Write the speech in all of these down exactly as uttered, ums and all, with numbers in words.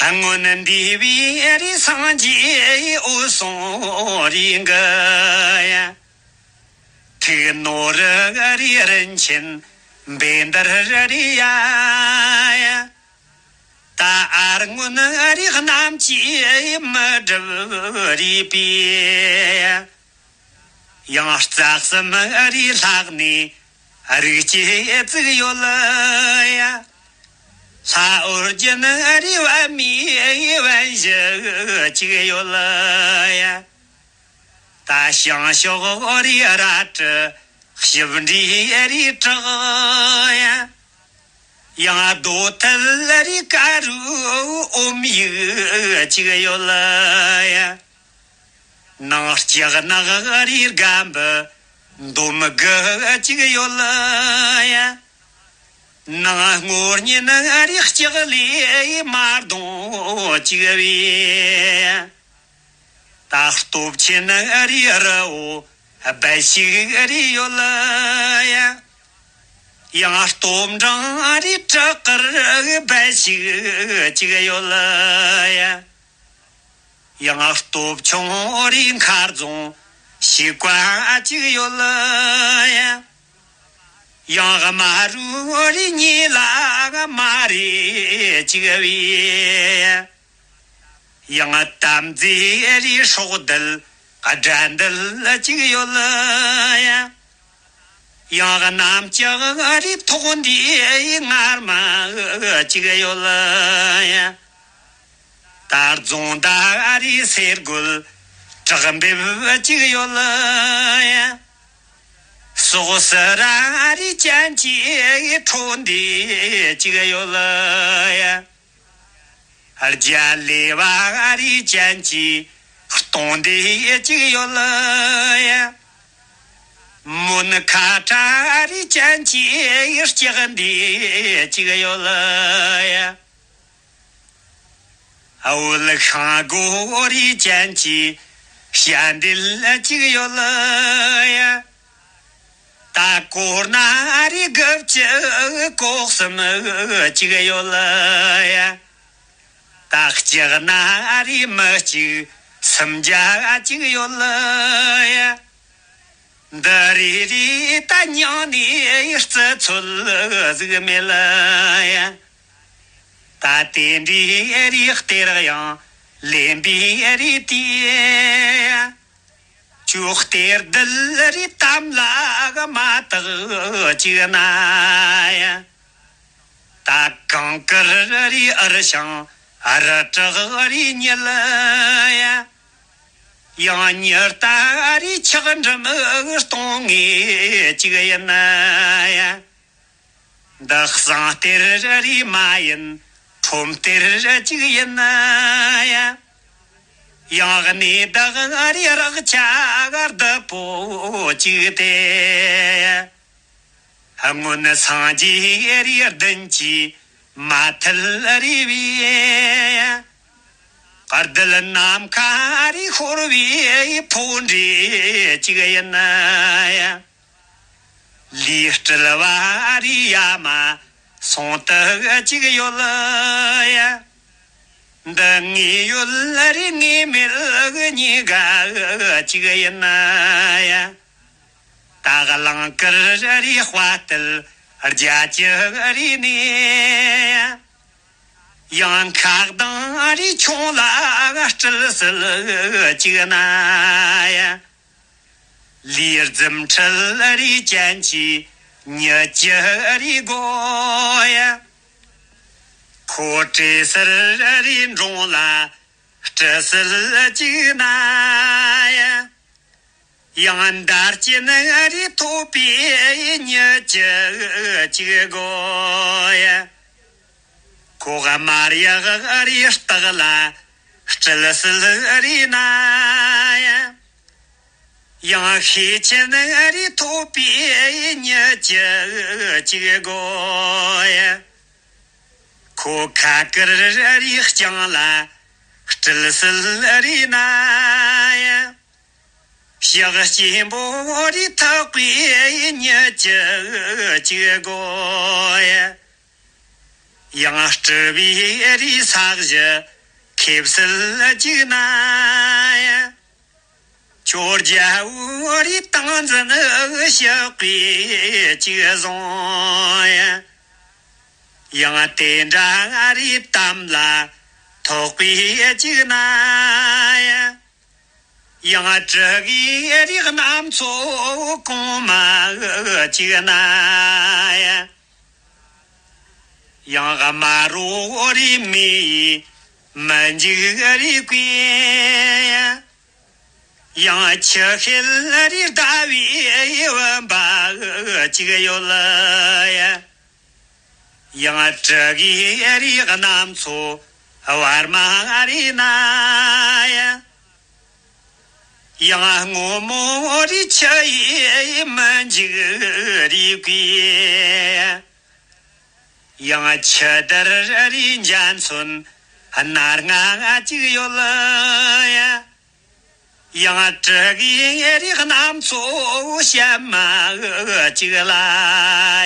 སྔོན་འདས་པའི་རི་སངས་རྒྱས་འོད་སྲུང་རིགས་ཀྱི་ཡ། ཐུགས་ནོར་རི་རིན་ཆེན་བཻ་ཌཱུརྱ་རི་ཡ། ད་ཨར་སྔོན་རི་རྣམས་ཀྱིས་མི་འགྲུབ་རིགས་པའི་ཡ། ཡང་རྩ་གསུམ་རིའི་ལྷག་ནས་རིགས་སྐྱེས་བཙུགས་ཡོད་ལ་ཡ། ལྷ་ཨོ་རྒྱན་རིའི་པདྨའི་པཎ་གཞི་བཅུག་ཡོད་ལ་ཡ། ད་བྱང་ཕྱོགས་རིའི་རལ་གྲི་ཞིབ་འབྲིའི་རིའི་བྲག་ཡ། ཡང་རྡོ་ཐལ་རིའི་དཀར་རུ་ཨོམ་ཡིག་བཅུག་ཡོད་ལ་ཡ། ནང་ལྕགས་ནག་རིའི་སྒམ་པོ་འདོམ་གི་བཅུག་ཡོད་ལ་ཡ། ནང་སྔོ་ཉིན་རིའི་ལྕགས་ལས་མར་དོང་བཅུག་པའི་ཡ། ད་སྟོབས་ཆེན་རིའི་རི་བོ་སྦལ་ཞིག་རིའི་ཡོལ་ཡ། ཡང་སྟོབས་འབྲིང་རིའི་བྲག་དཀར་སྦལ་ཞིག་གཅིག་ཡོལ་ཡ། ཡང་སྟོབས་ཆུང་རིའི་མཁར་རྫོང་ཞིག་བ་གཅིག་ཡོལ་ཡ། ཡང་དམར་རུ་རིའི་ཉེ་ལ་དམར་རི་གཅིག་བས། ཡང་དམ་རྫས་རིའི་སྲོག་རྡུལ་དགྲ་འདུལ་གཅིག་ཡོལ་ཡ། ཡང་གནམ་ལྕགས་རིའི་ཐོག་མདའི་ངར་མ་གཅིག་ཡོལ་ཡ། ད་རྫོང་མདའ་རིའི་སེར་རྒོད་བྲག་འབེབས་གཅིག་ཡོལ་ཡ། སོག་སི་ར་རིའི་ཅན་གྱི་ཁྲོ་འདི་གཅིག་ཡོལ་ཡ། རྒྱ་ལེ་བ་རིའི་ཅན་གྱི་སྟོང་འདི་གཅིག་ཡོལ་ཡ། མོན་ཁ་ཁྲ་རིའི་ཅན་གྱི་ལྕགས་འདི་གཅིག་ཡོལ་ཡ། འོལ་ཤང་སྒོ་རིའི་ཅན་གྱི་ཞྭ་འདེད་གཅིག་ཡོལ་ཡ། ད་གོར་ན་རིའི་རྒུབ་ཀྱི་ལྐོག་གསུམ་གཅིག་ཡོལ་ཡ། ད་ལྕགས་ན་རིའི་མི་གཅིག་སུམ་བརྒྱ་གཅིག་ཡོལ་ཡ། འདི་རེ་རེ་ད་མྱང་ནས་རྩི་ཚོད་ཟིག་མེད་ལ་ཡ། ད་དེ་འདྲའི་རིའི་གཏེར་ཡང་ལེན་པའི་རིགས་དེ། ཁྱོད་གཏེར་རྡུལ་རིའི་གཏམ་ལ་མ་བརྟགས་ཅིག་ན་ཡ། ད་གངས་དཀར་རིའི་འུར་ཞིང་རི་བྲག་རིའི་ཉིལ་ཡ། ཡང་ཉི་ཟླ་རིའི་འཁྱགས་འགྲམ་སྟོང་ངེས་ཅིག་ཡིན་ན་ཡ། འདི་གསང་གཏེར་རིའི་མ་ཡིན་ཁྲོམ་གཏེར་ཅིག་ཡིན་ན་ཡ། ཡང་གནས་བདག་རིའི་རག་ཆ་བདུད་པོ་ཅིག་སྟེ། སྔོན་སངས་རྒྱས་རིའི་བདུན་གྱི་མ་ཐུལ་རིགས་པས། རྡུལ་ནམ་མཁའ་རིའི་ཤོར་བའི་ཕོ་འདྲེ་གཅིག་ཡིན་ན་ཡང་། ལས་སྤྲུལ་བ་རིའི་ཡ་མ་སོང་དུ་གཅིག་ཡོད་ཡ། འདི་ངེས་ཡོད་རིགས་ངེས་མེད་གཉིས་ཀ་གཅིག་ཡིན་ན་ཡང་། ད་གླིང་དཀར་རིའི་དཔའ་རྟུལ་རྒྱ་ཀྱི་རིགས་ནས་ཡང་། ཡང་ཁ་གདང་རིའི་ཁྱུང་ལ་སྤྲུལ་སྲིད་ཅིག་ན་ཡང་། ལས་རྫུ་འཕྲུལ་རིའི་ཅན་གྱི་མྱི་ཀྱི་རིགས་དགོས་ཡ། ཁོ་བྲེ་སེར་རིའི་འབྲོང་ལ་སྤྲུལ་སྲིད་ཅིག་ན་ཡང་། ཡང་འདར་གྱི་ནག་རིའི་ཐོད་པའི་མྱི་ཅི་ཅིག་དགོས་ཡ། ཁོ་དམར་ཡག་རིའི་སྟག་ལ་སྤྲུལ་སྲིད་རིགས་ན་ཡ། ཡང་ཤེད་ཆེན་རིའི་ཐོད་པའི་མྱི་ཅི་ཅིག་དགོས་ཡ། ཁོ་ཁ་དཀར་རིའི་རྐྱང་ལ་སྤྲུལ་སྲིད་རིགས་ན་ཡ། ཞག་སྐྱེན་པོ་རིའི་ཐག་པའི་མྱི་ཅི་ཅིག་དགོས་ཡ། ཡང་སྤྲུལ་པའི་རིགས་ས་གཞི་ཁེབས་སིལ་བཅུག་ན་ཡང་། ཁྱོད་རྒྱལ་པོའི་རིགས་སྟངས་འཛིན་ཞི་བའི་བཅུད་བཟུང་ཡང་། ཡང་དེ་འདྲ་རིགས་དམ་ལ་ཐོགས་པའི་བཅུག་ན་ཡང་། ཡང་དྲི་གི་རིགས་རྣམས་ཚོ་གོང་མ་གཅིག་ན་ཡང་། ཡང་དམར་རོ་རིགས་མེ་ཡིས་མི་འཇིག་རིགས་ཀུན། ཡང་ཆུ་ཤེལ་རིགས་ཟླ་བའི་བུམ་པ་གཅིག་ཡོད་ལ་ཡང་། ཡང་དྲི་གི་རིགས་རྣམས་ཚོ་བར་མ་རེ་ན་ཡང་། ཡང་སྔོན་མོ་རིགས་ཆུ་ཡིས་མི་འཇིག་རིགས་ཀུན། ཡང་ཆུ་དར་རིགས་འཇའ་ཚོན་སྣ་ལྔ་གཅིག་ཡོད་ལ་ཡང་། ཡང་དྲི་གི་རིགས་རྣམས་ཚོ་ཞལ་མ་གཅིག་ལ་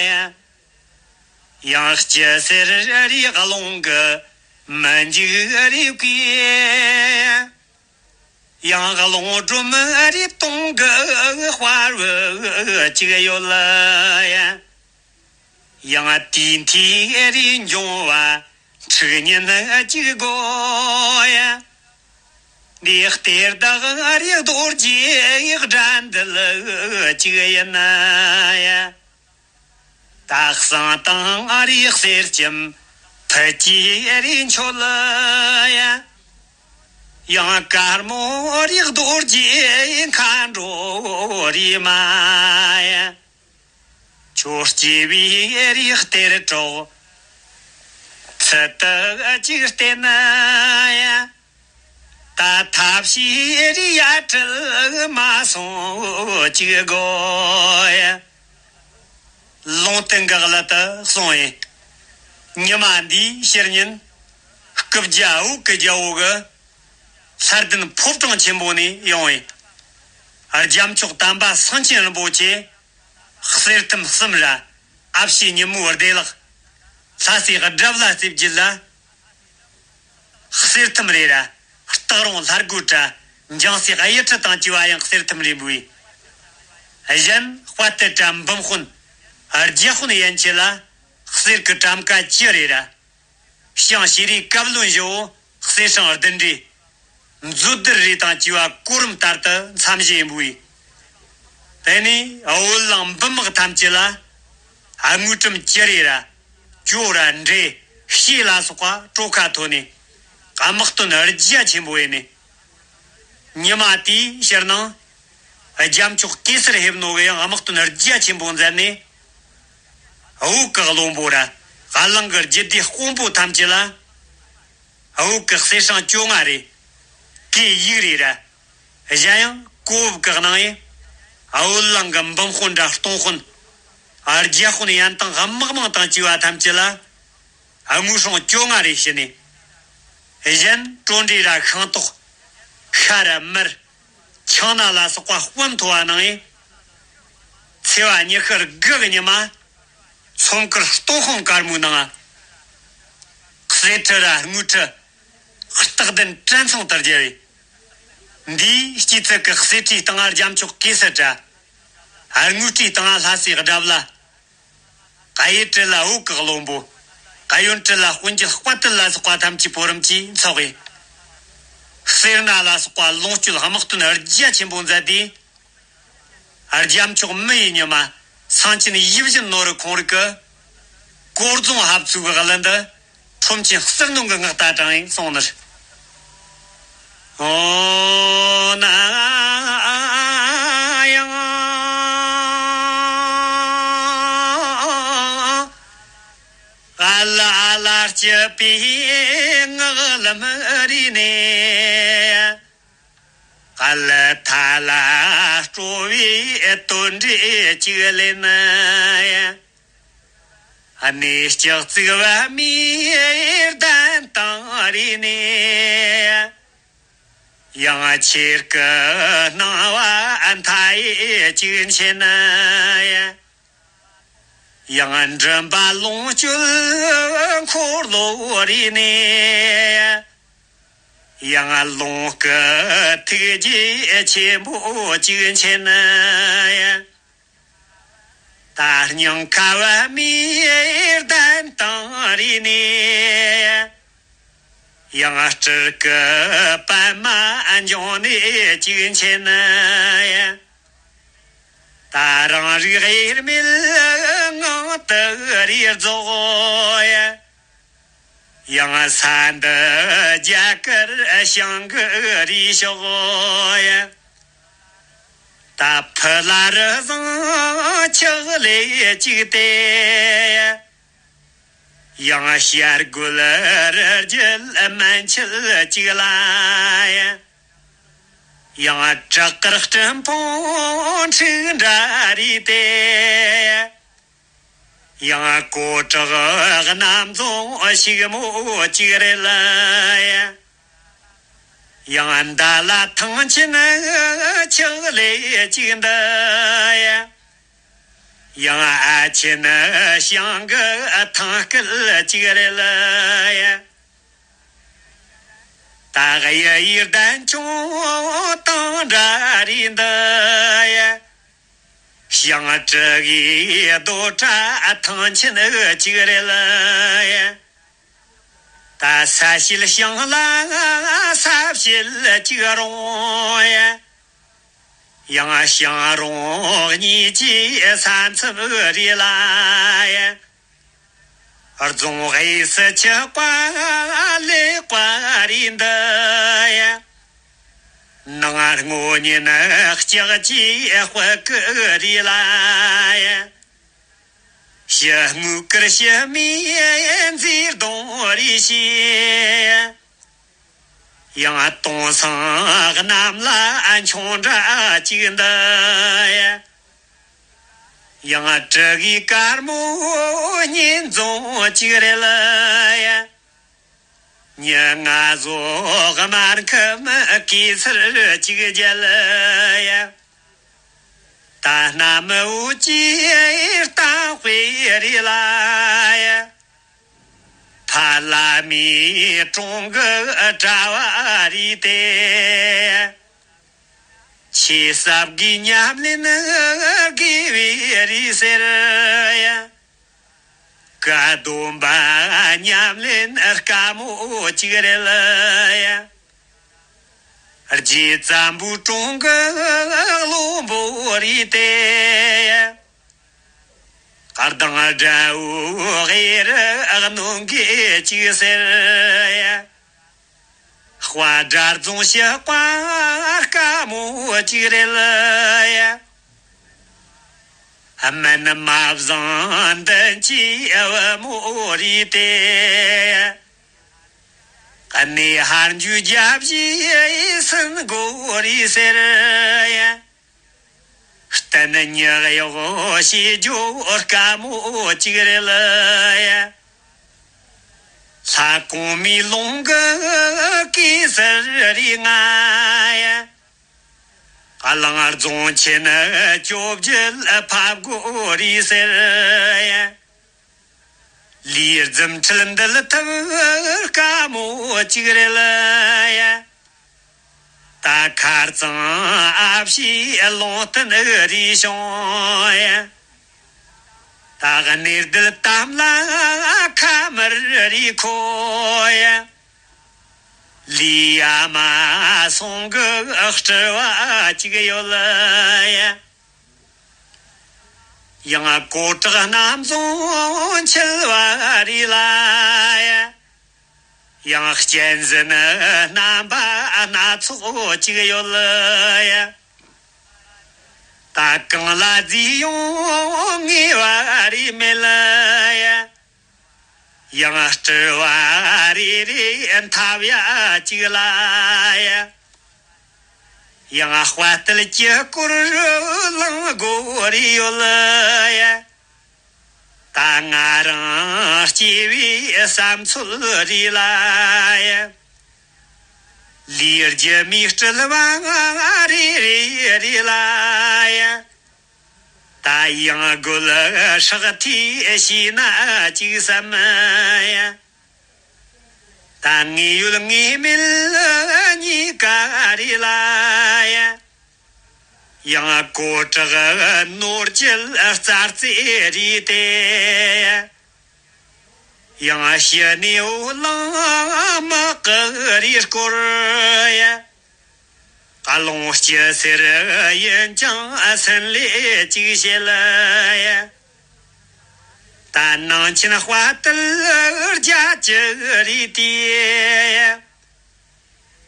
ཡང་། ཡང་སྤྱི་སེར་རིགས་རླུང་གིས་མི་འཇིག་རིགས་ཀུན། ཡང་རླུང་སྒྲོམ་རིགས་སྟོང་གི་དཔའ་བོ་གཅིག་ཡོད་ལ་ཡང་། ཡང་དུས་མཐའི་རིགས་འབྱུང་བ་འཁྲུག་ཉིད་གཅིག་དགོས་ཡང་། འདི་གཏེར་བདག་རིགས་རྡོ་རྗེའི་དགྲ་འདུལ་གཅིག་ཡིན་ན་ཡང་། ད་གསང་དང་རིགས་གསེར་སྐྱེམས་ཕུད་ཀྱི་རིགས་མཆོད་ལ་ཡང་། ཡང་དཀར་མོ་རིགས་རྡོ་རྗེའི་མཁའ་འགྲོ་རིགས་མ་ཡང་། ཁྱོད་སྐྱེ་བའི་རིགས་གཏེར་གྲོགས་ཚུལ་དུ་གཅིག་བསྟེན་ན་ཡང་། ད་ཐབས་ཤེས་རིགས་ཡ་བྲལ་མ་སོང་གཅིག་དགོས་ཡ། ལུང་བསྟན་གྱི་གླུ་དེ་གསུངས་ཡིན། ཉི་མ་འདིའི་ཕྱི་ཉིན་སྐུ་བརྒྱ་བོད་ཀྱི་རྒྱལ་པོ་གི་ལྷ་ལྡན་ཕོ་བྲང་ཆེན་པོ་ནས་ཡོང་ཡིན། རྒྱལ་མཆོག་དམ་པ་སེང་ཆེན་རིན་པོ་ཆེ། གསེར་ཐུམ་གསུམ་ར། ཨ་ཕྱི་ཉིན་མོའི་བདེ་ལེགས། ལྷ་སའི་སྒྲུབ་ལ་རྩེ་བརྒྱད་ལ། གསེར་ཐུམ་རེ་ར། སྟག་རོང་ལྷ་སྒོའི་བྲག་འཇང་སའི་གཡུ་ཁྲི་དང་བཅས་པ་ཡང་གསེར་ཐུམ་རེ་འབུལ། གཞན་དཔལ་དུ་བཀྲ་འབུམ་དཔོན། རྒྱལ་དཔོན་ཡན་ཆད་ལ། གསེར་གྱི་གྲམ་ཀ་བཅུ་རེ་ར། ཞང་ཞེ་རེ་བཀའ་བློན་བཞི་བོ་གསེར་སྲང་བདུན་རེ། མཛོད་བདུད་རེ་དང་བཅས་པ་གོ་རིམ་ལྟར་དུ་མཚམས་བཞེས་འབུལ། དེ་ནས་བོད་ལང་འབུམ་དམག་ཐམས་ཅད་ལ། དངུལ་ཀྲམ་བཅུ་རེ་ར། ཇོ་ར་འདྲེ། ཤེལ་ལ་སོགས་པ་གྲོ་ཁ་ཐོན་ནས། དམག་དོན་རྒྱ་ཆེན་པོ་ཡིན་ནས། ཉི་མ་དེའི་ཕྱིར་ནང་། རྒྱལ་མཆོག་གེ་སར་ཧེབ་ནོ་གི་ཡང་དམག་དོན་རྒྱ་ཆེན་པོ་མཛད་ནས། བོད་ཀྱི་བློན་པོ་ར། གླིང་གི་རྒྱུད་སྡེ་དཔོན་པོ་ཐམས་ཅད་ལ། བོད་ཀྱི་གསེར་སྲང་བཅོ་ལྔ་རེ། གོས་ཡིག་རེ་ར། གཞན་ཡང་གོ་བབ་ཀྱི་གནང་ཡིན། བོད་གླིང་གི་འབུམ་དཔོན་ར་སྟོང་དཔོན། རྒྱལ་དཔོན་ཡན་དང་དམག་དམངས་དང་བཅས་པ་ཐམས་ཅད་ལ། དངུལ་སྲང་བཅོ་ལྔ་རེ་བྱིན་ནས། གཞན་གྲོ་འབྲས་ར་ཤིང་ཏོག་ཤ་ར་མར། ཆང་སྣ་ལ་སོགས་པ་སྤུན་མཐོ་བ་གནང་ཡིན། ཚེས་པ་ཉི་ཤུ་དགུ་གི་ཉི་མ། ཚོམ་མཁར་སྟོང་དཔོན་དཀར་མོའི་ནང་། གསེར་ཁྲི་ར་དངུལ་ཁྲི། སྟག་གདན་གྲྭ་ཚང་དུ་བརྒྱབ་ཡིན། འདིའི་སྐྱེད་ཚལ་གྱི་གསེར་ཁྲིའི་སྟེང་དམ་ཅོག་གེ་སར་གྲྭ། དངུལ་ཁྲིའི་སྟེང་ལྷ་སའི་སྒྲུབ་ལ། གཡུ་ཁྲི་ལ་བོད་ཀྱི་བློན་པོ། གཡོན་ཁྲི་ལ་དཔོན་གྱི་དཔའ་བརྟུལ་ལ་སོགས་པ་ཐམས་ཅད་གོ་རིམ་གྱིས་འཚོགས་ཡིན། གསེར་སྣ་ལ་སོགས་པ་ལོངས་སྤྱོད་དམག་དོན་རྒྱ་ཆེན་པོ་མཛད་དེ། རྒྱལ་མཆོག་མི་ཡི་ཉི་མ། སེང་ཆེན་ཡིད་བཞིན་ནོར་བུ་ཁོང་རིགས་ཀྱི། གོ་རྫོང་ཧབ་ཚུགས་ཀྱི་གླུ་འདི། ཁྲོམ་ཆེན་གསེར་སྣོད་ཀྱི་ངག་རྟ་དྲངས་ཡིན་གསུངས་ནི། ཨོ་ན་ཡང་། ཨ་ལ་ཨ་ལ་སྐྱིད་པའི་ངག་ལམ་རིག་ནས། ཨ་ལ་ཐ་ལ་སྤྲོ་བའི་དོན་འགྲེལ་ཅིག་ལེན། གནས་ལྕགས་བརྩིགས་པ་མིའི་གདན་དང་རིག་ནས། ཡང་ཆོས་སྐུ་སྣང་བ་མཐའ་ཡས་ཅིག་མཁྱེན། ཡང་མགྲིན་པ་ལོངས་སྤྱོད་འཁོར་ལོ་རིས་ནས། ཡང་ལོངས་སྐུ་ཐུགས་རྗེ་ཆེན་པོ་གཅིག་མཁྱེན། ད་སྙིང་ཁ་བ་མིའི་གདན་དང་རིས་ནས། ཡང་སྤྲུལ་སྐུ་པདྨ་འབྱུང་གནས་གཅིག་མཁྱེན། ད་རང་རིག་དབྱེར་མེད་ངང་དུ་རིས་རྫོགས། ཡང་ས་འདི་རྒྱ་གར་ཞིང་གི་རིས་ཕྱོགས། ད་ཕུ་ལ་རི་བཟང་ཆགས་ལས་གཅིག་སྟེ། ཡང་བྱ་རྒོད་རི་རྒྱལ་མན་ཆད་གཅིག་ལ། ཡང་བྲག་དཀར་སྤྲིན་ཕུང་འཁྲིགས་འདྲ་རིས་ཏེ། ཡང་གོ་བྲག་གནམ་རྫོང་ཕྱུག་མོ་གཅིག་རེད། ཡང་འདའ་ལ་ཐང་ཆེན་ཆགས་ལས་གཅིག་འདི། ཡང་ཨ་ཆེན་ཞང་གི་ཐང་སྐད་གཅིག་རེད། ད་གཡུ་ཡི་གདན་ཆུང་དང་འདྲ་རིས་འདི། ཞང་ཀྲི་གི་རྡོ་བྲག་ཐང་ཆེན་གཅིག་རེད། ད་ས་བྱེད་ཞིང་ལ་ས་བྱེད་གཅིག་རུང་། ཡང་ཞང་རོང་གཉིས་ཀྱི་ས་མཚམས་རེད་ལ། རྫོང་དབུས་སུ་ཆགས་པ་ལེགས་པ་རེད་འདི། ནང་སྔོ་ཉིན་ལྕགས་ཀྱི་དཔལ་སྐུ་རེད་ལ། ཕྱི་དངུལ་དཀར་ཕྱི་མིའི་མཛེས་སྡོང་རེད་ཞེས། ཡང་སྟོང་སང་གནམ་ལ་མཆོང་འདྲ་གཅིག་འདི། ཡང་ཀྲི་གི་དཀར་མོ་གཉེན་རྫོང་གཅིག་རེད། མྱི་ང་བཟོ་དམར་ཁམས་གེ་སར་གཅིག་རྒྱལ། ད་གནམ་འོད་ཀྱི་གཏམ་དཔེ་རེད་ལ། ཕ་བླ་མའི་གྲོང་གི་གྲྭ་བ་རེད་དེ། ཆོས་ཟབ་དགེ་ཉམས་ལེན་དགེ་བའི་རིགས་ཟེར། བཀའ་སྡོམ་པ་ཉམས་ལེན་དཀའ་མོ་གཅིག་རེད། རྗེ་བཙན་པོའི་དྲུང་གི་བློན་པོ་རེད་དེ། གདངས་སྒྲ་བོ་དབྱེ་རུ་གནོན་གི་གཅིག་ཟེར། དཔའ་དགྲར་རྫོང་ཞི་བ་དཀའ་མོ་གཅིག་རེད། སྨན་མ་བཟང་འདི་ཅི་བུ་མོ་རེད་དེ། གནས་ཧར་འཇུ་རྒྱབ་བཞི་སུན་དགོ་རེད་ཟེར། བསྟན་ཉག་གཡོག་བྱེད་རྒྱུ་དཀའ་མོ་གཅིག་རེད། ལྷ་གོང་མའི་ལུང་གི་གེ་སར་རེད་ང་། གླང་རྫོང་ཆེན་བཅོ་བརྒྱད་ཕབ་དགོ་རེད་ཟེར། ལས་རྫུ་འཕྲུལ་འདི་ལ་ཐུབ་དཀའ་མོ་གཅིག་རེད། ད་མཁར་གཙང་ཨ་ཕྱི་ལུང་བསྟན་རེད་བྱུང་། ད་གནས་འདི་དམ་ལ་ཁ་མར་རེད་ཁོ། ལི་ཡ་མ་སོང་གི་སྤྲུལ་བ་གཅིག་ཡོད། ཡང་གོ་བྲག་གནམ་རྫོང་འཁྱིལ་བ་རེད་ལ། ཡང་གཅན་གཟན་རྣམ་པ་སྣ་ཚོགས་གཅིག་ཡོད། ད་གང་ལ་བརྫིས་ཡོང་ངེས་པ་རེད་མེད་ལ། ཡང་སྤྲུལ་བ་རེ་རེ་འཐབ་ཡ་གཅིག་ལ། ཡང་དཔའ་རྟུལ་གྱི་སྐོར་གླེང་དགོས་རེ་ཡོད། ད་ང་རང་སྐྱེ་བའི་བསམ་ཚུལ་རེད་ལ། ལས་རྒྱུ་མའི་སྤྲུལ་བ་རེ་རེ་རེད་ལ། ད་ཡང་རྒོད་ཧྲག་ཐིས་ཤེས་ན་ཅིག་བསམ་ཡ། ད་དངོས་ཡོད་དངོས་མེད་གཉིས་ཀ་རེད་ལ་ཡ། ཡང་གོ་དྲག་ནོར་སྐྱེལ་རྩྭ་རྩེ་རེད་དེ། ཡང་ཕྱི་ནས་འོ་ལང་མི་ཀི་རེ་སྐོར་ཡ། རླུང་སྐྱི་སེར་ཡིན་ཀྱང་སེམས་ལས་ཅིག་བྱེད་ལ་ཡ། ད་ནང་ཆེན་དཔའ་ཏིལ་རྒྱ་ཅི་རེད་དེ།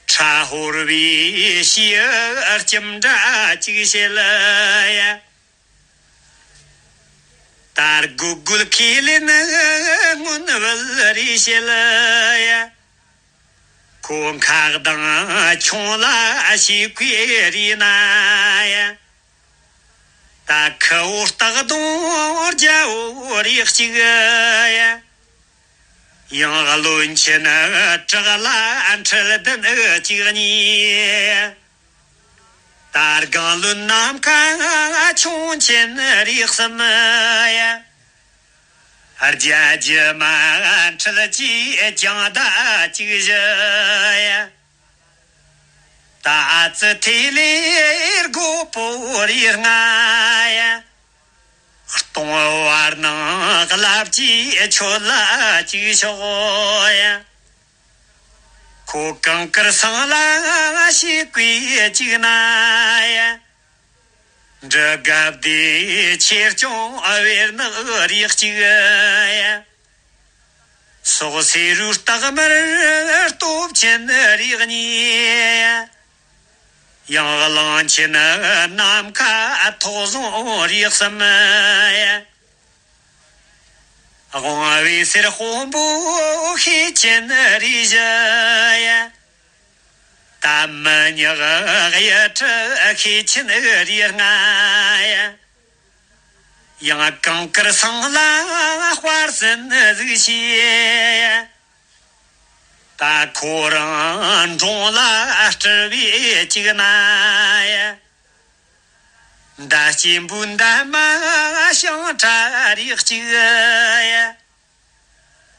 ཁྲ་ཧོར་བའི་ཤིའུ་ལྕམ་འདྲ་ཅིག་བྱེད་ལ་ཡ། ད་རྒུད་རྒུད་ཁས་ལེན་སྔོན་བུལ་རེ་བྱེད་ལ་ཡ། ཁོ་མཁའ་ལྡིང་ཁྱུང་ལ་ཞིག་གི་རེད་ན་ཡ། ད་ཁུ་བོ་སྟག་གདོང་རྒྱལ་བོ་རེ་གཅིག་ཡ། ཡང་བློན་ཆེན་བྲག་ལ་ཁྲི་བདུན་གཅིག་གཉིས། ད་སྒང་བློན་ནམ་མཁའ་ཁྱུང་ཆེན་རེ་གསུམ་ཡ། རྒྱ་རྒྱུ་མ་ཁྲི་གཅིག་ཀྱང་ཟླ་གཅིག་བཞི་ཡ། ད་ཨ་ཙི་ཐེ་ལེ་རྒོད་པོ་རེ་ལྔ་ཡ། སྟོང་བར་སྣང་རླབས་ཀྱིས་ཁྱོད་ལ་གཅིག་ཤོག་ཡ། ཁོ་གངས་དཀར་སྲང་ལ་ཞིག་གི་གཅིག་ན་ཡ། འབྲུ་དགའ་བདེ་ཆེར་སྐྱོང་བེར་ནག་རིགས་གཅིག་ཡ། སོག་སེ་རུ་སྟག་དམར་སྟོབས་ཆེན་རིགས་གཉིས་ཡ། ཡང་གླང་ཆེན་ནམ་མཁའ་ཐོག་བཟུང་རིགས་གསུམ་ཡ། དབང་བའི་སེར་དཔོན་པོ་ཤེད་ཆེན་རིགས་བཞི་ཡ། ད་མི་ཉག་གཡུ་ཁྲི་ཤེད་ཆེན་རིགས་ལྔ་ཡ། ཡང་གངས་དཀར་སྲང་ལ་དཔར་ཟིན་གཟིགས་ཤེས། ད་ཁོ་རང་འབྲོང་ལ་སྤྲུལ་བའི་གཅིག་ན་ཡ། མདའ་སྐྱེན་པོའི་འདབ་མ་ཤིང་ཁྲ་རིགས་གཅིག་ཡ།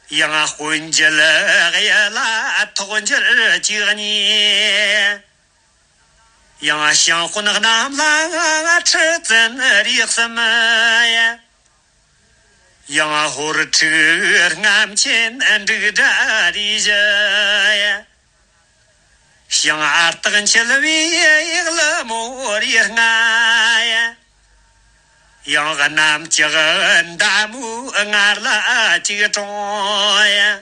ཡང་དཔོན་རྒྱུད་གཡུ་ལ་ཐོག་འགྱུར་གཅིག་གཉིས། ཡང་ཞང་དཔོན་གནམ་ལྷ་ཁྲི་བཙན་རིགས་གསུམ་ཡ། ཡང་ཧོར་ཕྲུག་རྔམ་ཆེན་འབྲུག་སྒྲ་རིགས་བཞི་ཡ། ཞང་ཨ་སྟག་འཁྱིལ་བའི་ལི་མོ་རིགས་ལྔ་ཡ། ཡང་གནམ་ལྕགས་མདའ་མོའི་ངར་ལ་གཅིག་གྲོང་ཡ།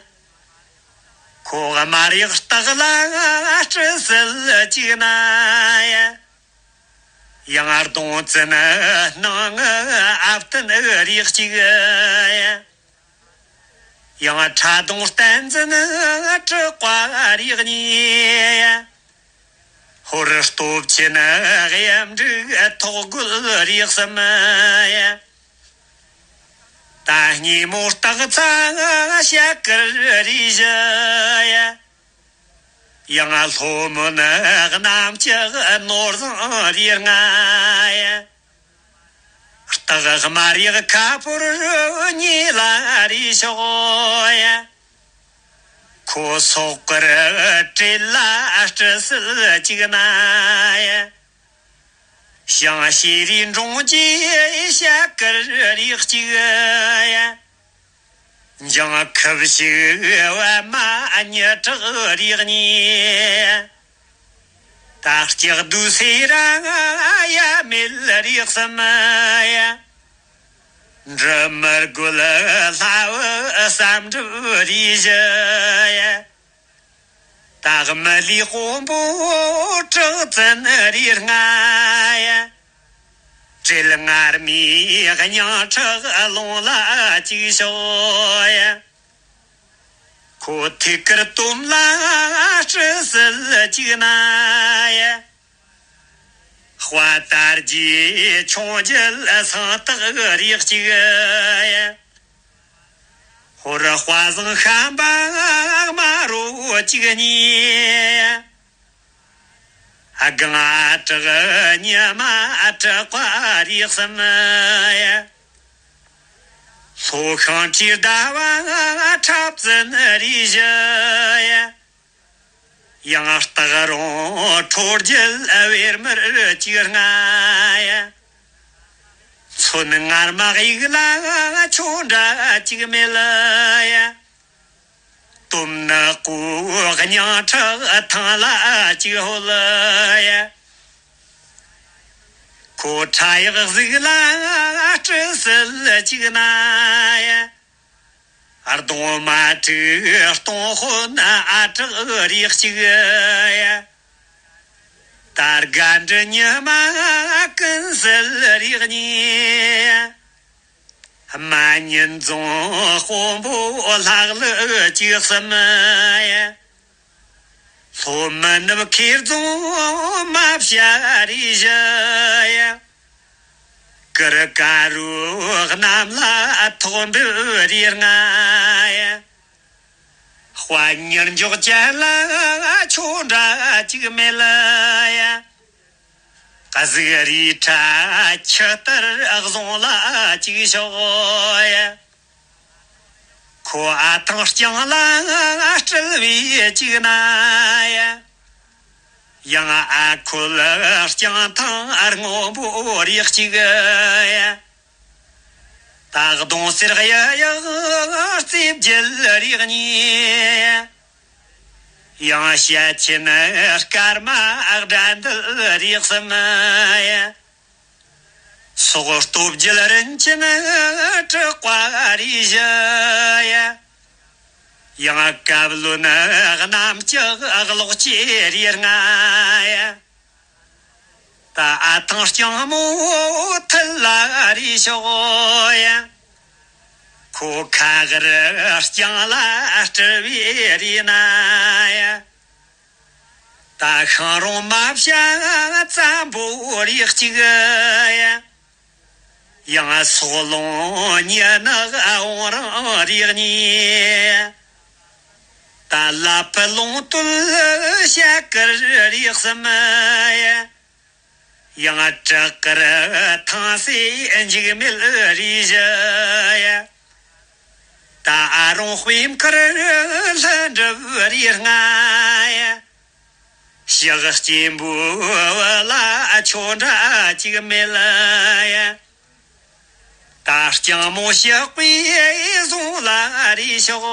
ཁོ་དམར་ཡག་སྟག་ལ་སྤྲུལ་སྲིད་གཅིག་ན་ཡ། ཡང་གདོང་བཙན་སྣང་ངུ་ཨ་བསྟན་རིགས་གཅིག་ཡ། ཡང་ཁྲ་གདོང་བསྟན་འཛིན་གྲི་ཀ་རིགས་གཉིས་ཡ། ཧོར་སྟོབས་ཆེན་གཡུ་འབྲུག་ཐོག་རྒོད་རིགས་གསུམ་ཡ། ད་སྙེ་མོ་སྟག་ཚང་ཤ་དཀར་རིགས་བཞི་ཡ། ཡང་ལྷོ་མོན་གནམ་ལྕགས་ནོར་བཟང་རིགས་ལྔ་ཡ། སྟག་དམར་ཡག་ཁ་ཕོར་ཉེ་ལ་རིགས་ཤོག་ཡ། ཁོ་སོག་དཀར་བྲེལ་ལ་སྤྲུལ་སྲིད་གཅིག་ན་ཡ། ཞང་ཤེས་རིག་འབྲོང་རྒྱས་ཤ་དཀར་རིགས་གཅིག་ཡ། འཇང་ཁུ་བྱུག་པད་མ་གཉིས་བྲག་རིགས་གཉིས། ད་ལྕགས་རྡོའི་སེ་ར་གཡའ་མེད་རིགས་གསུམ་ཡ། འབྲི་མི་རྒོད་ལྷ་བུ་བསམ་གྲུབ་རིགས་བཞི་ཡ། སྟག་མི་ལའི་དཔོན་པོ་གྲགས་བཙན་རིགས་ལྔ་ཡ། བྲེལ་ངར་མའི་སྙིང་ཁྲག་རླུང་ལ་གཅིག་ཤོག་ཡ། ཁོ་ཐུགས་ཀར་དོམ་ལ་སྤྲུལ་སྲིད་གཅིག་ན་ཡ། དཔའ་དར་གྱི་ཆུང་རྒྱལ་སང་སྟག་རིགས་གཅིག་ཡ། ཧོར་དཔའ་བཟང་ཤམ་པ་དམར་རོ་གཅིག་གཉིས། སྒང་ཨ་བྲག་ཉི་མ་ཨ་བྲག་པ་རིགས་གསུམ་ཡ། ལྷོ་ཤིང་ཁྲིར་ཟླ་བ་ཁྲབ་ཙན་རིགས་བཞི་ཡ། ཡང་སྟག་རོང་ཁྲོ་རྒྱལ་བེར་མར་གཅིག་ལྔ་ཡ། མཚོན་ངར་མ་དབྱུག་ལ་ཆོ་འདྲ་གཅིག་མེད་ཡ། དོམ་ནག་པོ་སྙིང་ཁྲག་ཐང་ལ་གཅིག་ཧོལ་ཡ། ཁོ་ཁྲ་ཡག་གཟུགས་ལ་སྤྲི་སིལ་གཅིག་ན་ཡ། གདོང་མ་དྲུག་སྟོང་དཔོན་ཨ་བྲག་རིགས་གཅིག་ཡ། ད་སྒ་འབྲུ་ཉི་མ་ཀུན་གསལ་རིགས་གཉིས། རྨ་ཉིན་རྫོང་དཔོན་པོ་ལྷག་ལུ་གཅིག་གསུམ་ཡ། ལྷོ་མི་ནུབ་ཁེར་རྫོང་མ་བྱ་རིགས་བཞི་ཡ། ཀིར་ཀ་རུ་གནམ་ལ་ཐོག་འབུ་རིགས་ལྔ་ཡ། དཔའ་ཉིར་འཇོག་ཅན་ལ་ཆོ་འདྲ་གཅིག་མེད་ལ་ཡ། གཟུགས་རིས་ཁྲ་ཆུ་ལྟར་བཟུང་ལ་གཅིག་ཤོག་ཡ། ཁོ་ཨ་ཐང་རྐྱང་ལ་སྤྲུལ་བའི་གཅིག་ན་ཡ། ཡང་ཨ་ཁུལ་རྐྱང་ཐང་སྔོན་པོ་རིགས་གཅིག་ཡ། ད་གདོང་སེར་གཡུ་ཡག་རྩིབས་བརྒྱད་རིགས་གཉིས། ཡང་བཤད་ཆེན་སྐར་མ་དགྲ་འདུལ་རིགས་གསུམ། སོག་སྟོབས་རྒྱལ་རིན་ཆེན་དྲག་པ་རིགས་བཞི། ཡང་བཀའ་བློན་གནམ་ལྕགས་གློག་ཆེ་རིགས་ལྔ། ད་ཨ་ཐང་རྐྱང་མོ་ཐལ་ལ་རིགས་ཤོག་ཡ། ཁོ་ཁ་གར་རྐྱང་ལ་སྤྲུལ་བའི་རིགས་ན་ཡ། ད་ཤང་རོང་མ་བྱ་ཙམ་པོ་རིགས་གཅིག་ཡ། ཡང་སོག་ལུང་ཉི་ནག་འོང་རང་རིགས་གཉིས། ད་ལ་ཕུ་ལུང་སྟོད་ཤ་དཀར་རིགས་གསུམ། ཡང་བྲག་དཀར་ཐང་སེ་འཇིགས་མེད་རིགས་བཞི། ད་ཨ་རོང་དཔེ་མཁར་ལྷུན་གྲུབ་རིགས་ལྔ། ཞག་སྐྱེན་པོ་ལ་ཆོ་འདྲ་གཅིག་མེད་ལ་ཡ། ད་རྐྱང་མོ་ཞག་པའི་བཟུང་ལ་རེ་ཤོག་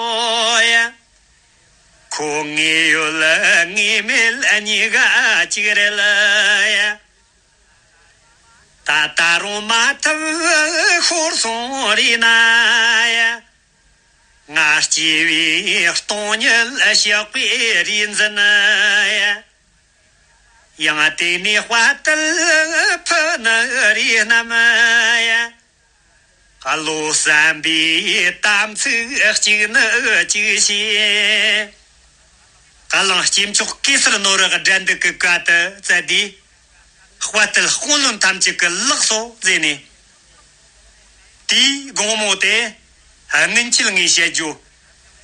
ཡ། ཁོ་ངེས་ཡོད་ངེས་མེད་གཉིས་ཀ་གཅིག་རེད་ལ་ཡ། ད་ད་རུང་མ་ཐུབ་ཤོར་སོང་རེད་ན་ཡ། ང་སྐྱེ་བའི་སྟོང་ཉིད་གཤེགས་པའི་རིག་འཛིན་ཡ། ཡང་དེ་ནས་དཔའ་བརྟུལ་ཕུ་ནུ་རིགས་རྣམས་ཡ། བློ་བསམ་པའི་དམ་ཚིག་གཅིག་ནི་གཅིག་བྱས། བ་ལང་སྐྱེས་མཆོག་གེ་སར་ནོར་བུ་དགྲ་འདུལ་གྱི་བཀའ་དེ་བསྩལ་ཏེ། དཔའ་བརྟུལ་དཔོན་བློན་ཐམས་ཅད་ཀྱི་ལག་སོ་མཛད་ནས། དེའི་དགོང་མོ་དེ་སྔུན་ཆད་ངས་བཤད་རྒྱུ།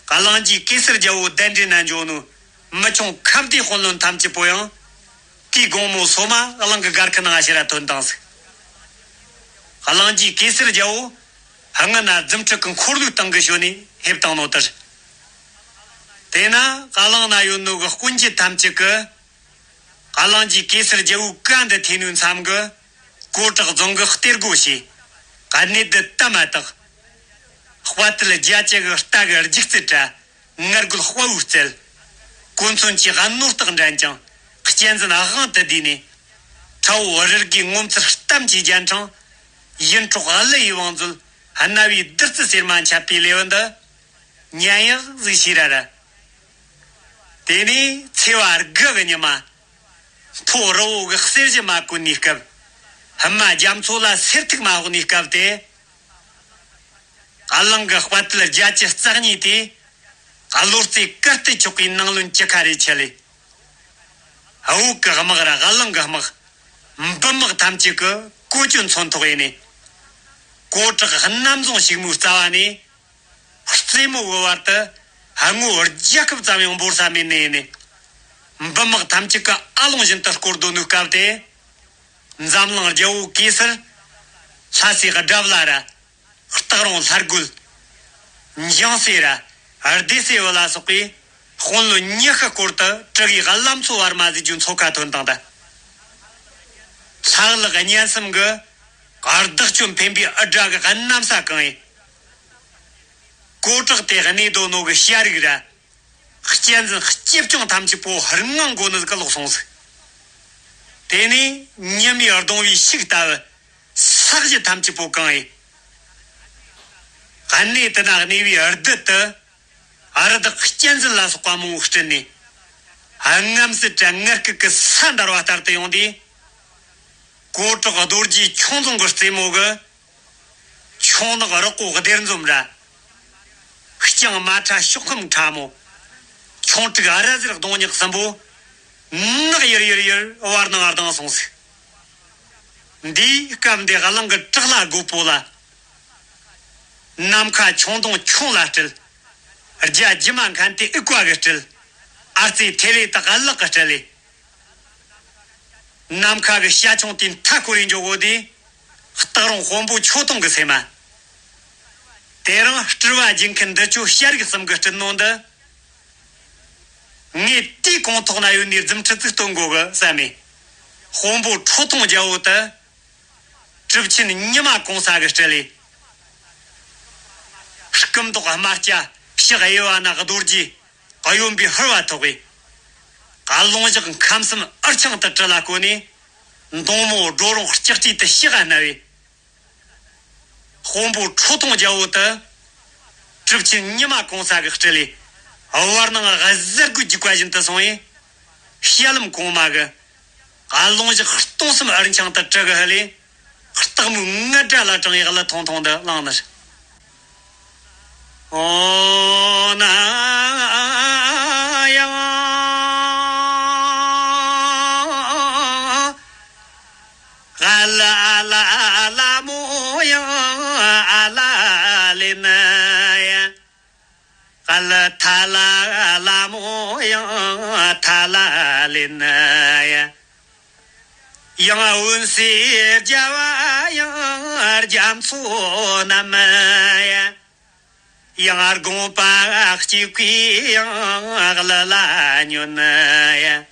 གླིང་རྗེ་གེ་སར་རྒྱལ་པོ་གདན་འདྲེན་ན་འབྱོན་ནོ། མི་ཆུང་ཁ་བདེ་དཔོན་བློན་ཐམས་ཅད་པོ་ཡང་། དེའི་དགོང་མོ་སོ་མ་གླིང་གི་སྒར་ཁ་ནང་ཕྱིར་ཐོན་བཏང་ཟིག་གླིང་རྗེ་གེ་སར་རྒྱལ་པོ་སྔུན་ན་རྫུ་འཕྲུལ་གྱི་འཁོར་ལོའི་སྟེང་གི་ཞོན་ནས་ཕེབས་བཏང་ནོ་ལྟར། དེས་ན་བ་ལང་ན་ཡོད་ནོ་གི་དཀོན་བརྒྱུད་ཐམས་ཅད་ཀྱི། གླིང་རྗེ་གེ་སར་རྒྱལ་པོའི་བཀའ་འདི་ཐོས་ནོའི་མཚམས་ཀྱི། གོ་བྲག་རྫོང་གི་གཏེར་སྒོ་ཕྱེས། གནས་འདི་ད་མ་དག་དཔའ་བརྟུལ་རྒྱ་ཅན་གྱི་རྟ་གི་རྒྱུག་རྩལ་འདྲ། ངར་རྒོད་དཔའ་བོའི་རྩལ། གོ་མཚོན་གྱི་རྣོ་རྟགས་འགྲན་ཅིང་གཅན་གཟན་དབང་དུ་བསྡུས་ནས། ཁྲ་བོ་རི་དགུའི་ངོ་མཚར་གཏམ་གྱི་རྒྱན་འཕྲེང་། ཡིད་འཕྲོག་གླུ་ཡི་བང་མཛོད། རྣ་བའི་བདུད་རྩི་ཟེར་མ་འཆད་པའི་ལེའུ་འདི། ཉན་ཡག་ཟིག་བྱོས་ར་ར། དེ་ནས་ཚེས་པ་དགུ་གི་ཉི་མ། མཐོ་རི་བོ་གི་གསེར་གཞི་མ་བཀོད་ནས་སྐབས། ཧི་མ་རྒྱ་མཚོ་ལ་སེར་ཐིག་མ་འོག་ནས་སྐབས་ཏེ། གླིང་གི་དཔའ་བརྟུལ་རྒྱ་ཆེ་རྩ་གཉིས་ཏེ། བློ་རྩེ་དཀར་སྟེ་ཆོག་གི་ནང་བློན་བཅུ་ཁ་རེ་ཆད་ལེ། བོད་གི་དམག་ར་གླིང་གི་དམག་འབུམ་དམག་ཐམས་ཅད་ཀྱི་གོ་གྱོད་མཚོན་ཐོག་ཡིན་ནས། གོ་བྲག་གནམ་རྫོང་ཕྱུག་མོའི་རྩ་བ་ནས། རྩེ་མོ་བོད་བར་དུ་སྔོ་རྒྱལ་ཁབ་ཙམ་ཡང་འབོར་ས་མེད་ནི་ཡིན་ནི། འབུམ་དམག་ཐམས་ཅད་ཀྱི་ཨ་ལོང་བཞིན་དུ་བསྐོར་སྡོད་ནུས་སྐབས་དེ། འཛམ་གླིང་རྒྱལ་པོ་གེ་སར། ལྷ་སའི་དགྲ་བླ་ར། སྟག་རོང་ལྷ་རྒོད། འཇང་སྲས་ར། སྡེ་སྲས་བུ་ལ་སོགས་པས་དཔོན་སློབ་ཉི་ཤུ་སྐོར་དུ་གྲུ་གུའི་བླ་མཚོ་བར་མ་ཟེར་རྒྱུའི་མཚོ་ཁ་ཐོན་བཏང་ད། ལྷག་ལག་གཉན་གསུམ་གྱིས་བདག་སྐྱོང་འཕེན་པའི་འུར་སྒྲ་གིས་གནམ་ས་གང་ཡིན། གོ་དྲག་དེ་གནས་སྡོད་ནོ་གི་བྱ་རིགས་ར། གཅན་གཟན་སྐྱིད་སྐྱོང་ཐམས་ཅད་པོ་ཧར་ངང་མགོ་ནས་གི་ལོག་སོང་ཟིག། དེ་ནས་ཉི་མའི་གདུང་བའི་ཤུགས་ལྟ་བུ། ས་གཞི་ཐམས་ཅད་པོ་གང་ཡིན། གནས་དེ་ན་གནས་པའི་རྡུལ་དུ། རི་དྭགས་གཅན་གཟན་ལ་སོགས་པ་མང་པོ་སྤྲིན་ནས། རྔམ་བསིལ་དྲ་ངར་སྐད་ཀྱི་ས་འདར་བ་ལྟར་དུ་ཡོང་དུས། གོ་དྲག་རྡོ་རྗེ་ཁྱུང་རྫོང་གི་རྩེ་མོ་གི། ཁྱུང་ནག་རོག་པོ་སྡེར་འཛོམས་ར། རྐྱང་མ་ཁྲ་ཕྱོགས་ཁམ་ཁྲ་མོ། ཁྱུང་དྲུག་ར་ཟེར་གདོང་ཉག་གསུམ་པོ། ནག་ཡིར་ཡིར་ཡིར་བར་སྣང་ལྡང་སོང་ཟིག། འདིའི་སྐབས་འདི་གླིང་གི་བྲག་ལ་རྒོད་པོ་ལ། ནམ་མཁའ་ཁྱུང་གདོང་ཁྱུང་ལ་སྤྲུལ། རྒྱ་ཇི་མ་མཁན་དེ་ཨི་ཀ་གི་སྤྲུལ། ཨར་ཙི་ཐེ་ལེ་དག་གླག་གི་སྤྲུལ་ལེ། ནམ་མཁའ་གི་བྱ་ཁྱུང་དེ་མཐའ་སྐོར་རེ་འཇོག་གོ་དེ། སྟག་རོང་དཔོན་པོ་ཁྱོད་གཏོང་གི་སེམས་མ། དེ་རིང་སྤྲུལ་བ་སྦྱིན་མཁན་འདི་ཆོ་བྱ་རིགས་གསུམ་གི་སྤྲུལ་ནོ་འདི། ངས་དེའི་གོང་ཐོག་ན་ཡོད་ནི་རྫུ་འཕྲུལ་ཅིག་སྟོན་དགོ་གི་བསམ་མེ། དཔོན་པོ་ཁྲོ་ཐུང་རྒྱལ་པོ་དེ། གྲུབ་ཆེན་ཉི་མ་གུང་ས་གི་སྤྲུལ་ལེ། སྐུ་མདོག་དམར་སྐྱ་ཕྱག་གཡས་པ་ན་རྡོ་རྗེ། གཡོན་པའི་ཕུར་བ་ཐོགས་པའི། ཀློང་བཞག་ཁམས་གསུམ་འུར་ཆང་དུ་དྲི་ལ་བཀོད་ནས། མདུང་མོ་སྒྲོ་རོང་ལྕགས་ཀྲིས་དུ་ཕྱག་བསྣ་བས། དཔོན་པོ་ཁྲོ་ཐུང་རྒྱལ་པོ་དེ། གྲུབ་ཆེན་ཉི་མ་གུང་ས་གི་སྤྲུལ་ལེ། བར་སྣང་གཟར་དགུའི་རྒྱུག་པ་བཞིན་དུ་སོང་བས། བཤད་ལམ་གོང་མ་གི། ཀློང་བཞག་སྟོང་གསུམ་འུར་འཆང་དུ་གྲི་གི་ཧི་ལེ། སྟག་མོའི་རྔ་སྒྲ་ལ་དྲངས་ཡག་ལ་ཐུང་ཐུང་དུ་བླངས་ནི། ཨོ་ན་ཡང་། ཨ་ལ་ཨ་ལ་ཨ་ལ་མོ་ཡང་ཨ་ལ་ལེ་ན་ཡང་། ཨ་ལ་ཐ་ལ་ཨ་ལ་མོ་ཡང་ཐ་ལ་ལེ་ན་ཡང་། ཡང་འོན་སྲས་རྒྱལ་བ་ཡང་རྒྱ་མཚོ་རྣམས་ཡང་། ཡང་དགོངས་པ་གཅིག་པའི་ཡང་གླུ་ལ་ཉོན་ཡང་།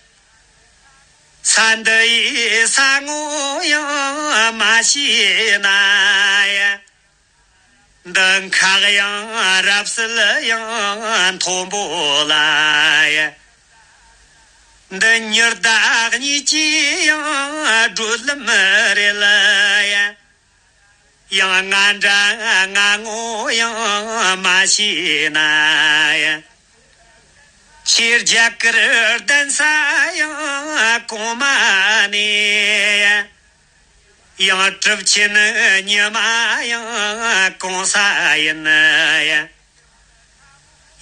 ས་འདི་ཡི་ས་ངོ་ཡང་མ་ཤེས་ན་ཡང་། འདི་ཁག་ཡང་རབ་གསལ་ཡང་མཐོན་པོ་ལ་ཡང་། འདི་ཉི་ཟླ་གཉིས་ཀྱི་ཡང་བགྲོད་ལམ་རེད་ལ་ཡང་། ཡང་ང་འདྲ་ང་ངོ་ཡང་མ་ཤེས་ན་ཡང་། ཁྱེད་རྒྱ་གར་གདན་ས་ཡང་གོང་མ་ནས་ཡང་། ཡང་གྲུབ་ཆེན་ཉི་མ་ཡང་གུང་ས་ཡིན་ཡང་།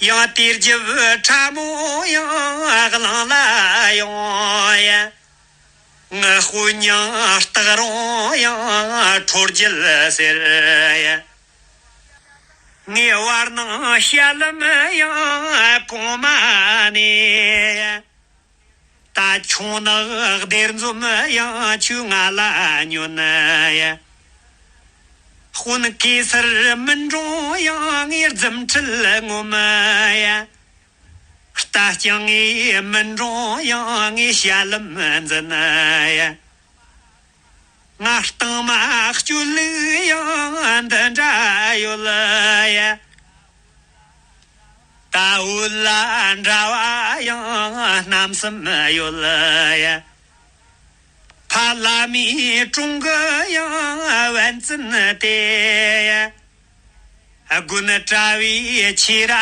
ཡང་དུས་རྒྱུན་ཕྲ་མོ་ཡང་གླིང་ལ་ཡོང་ཡང་། ངའི་དཔོན་ཉང་སྟག་རོང་ཡང་ཁྲོ་རྒྱལ་ཟེར་ཡང་། ངའི་བར་སྣང་བཤད་ལམ་ཡང་གོང་མ་ནས་ཡང་། ད་ཁྱུང་ནག་སྡེར་འཛོམས་ཡང་ཁྱོས་ང་ལ་ཉོན་ཡང་། དཔོན་གེ་སར་མི་འགྲོ་ཡང་ངའི་རྫུ་འཕྲུལ་ངོམ་ཡང་། རྟ་རྐྱང་ངའི་མི་འགྲོ་ཡང་ངའི་བཤད་ལམ་འཛིན་ཡང་། ང་རྟིང་མ་སྤྱོད་ལུགས་ཡང་འདི་འདྲ་ཡོད་ཡ། ད་འུ་ལ་འདྲ་བ་ཡང་རྣམ་གསུམ་ཡོད་ཡ། ཕ་བླ་མའི་དྲུང་གི་ཡང་བན་བཙུན་དེ་ཡ། དགུན་གྲྭ་བའི་ཆོས་ར་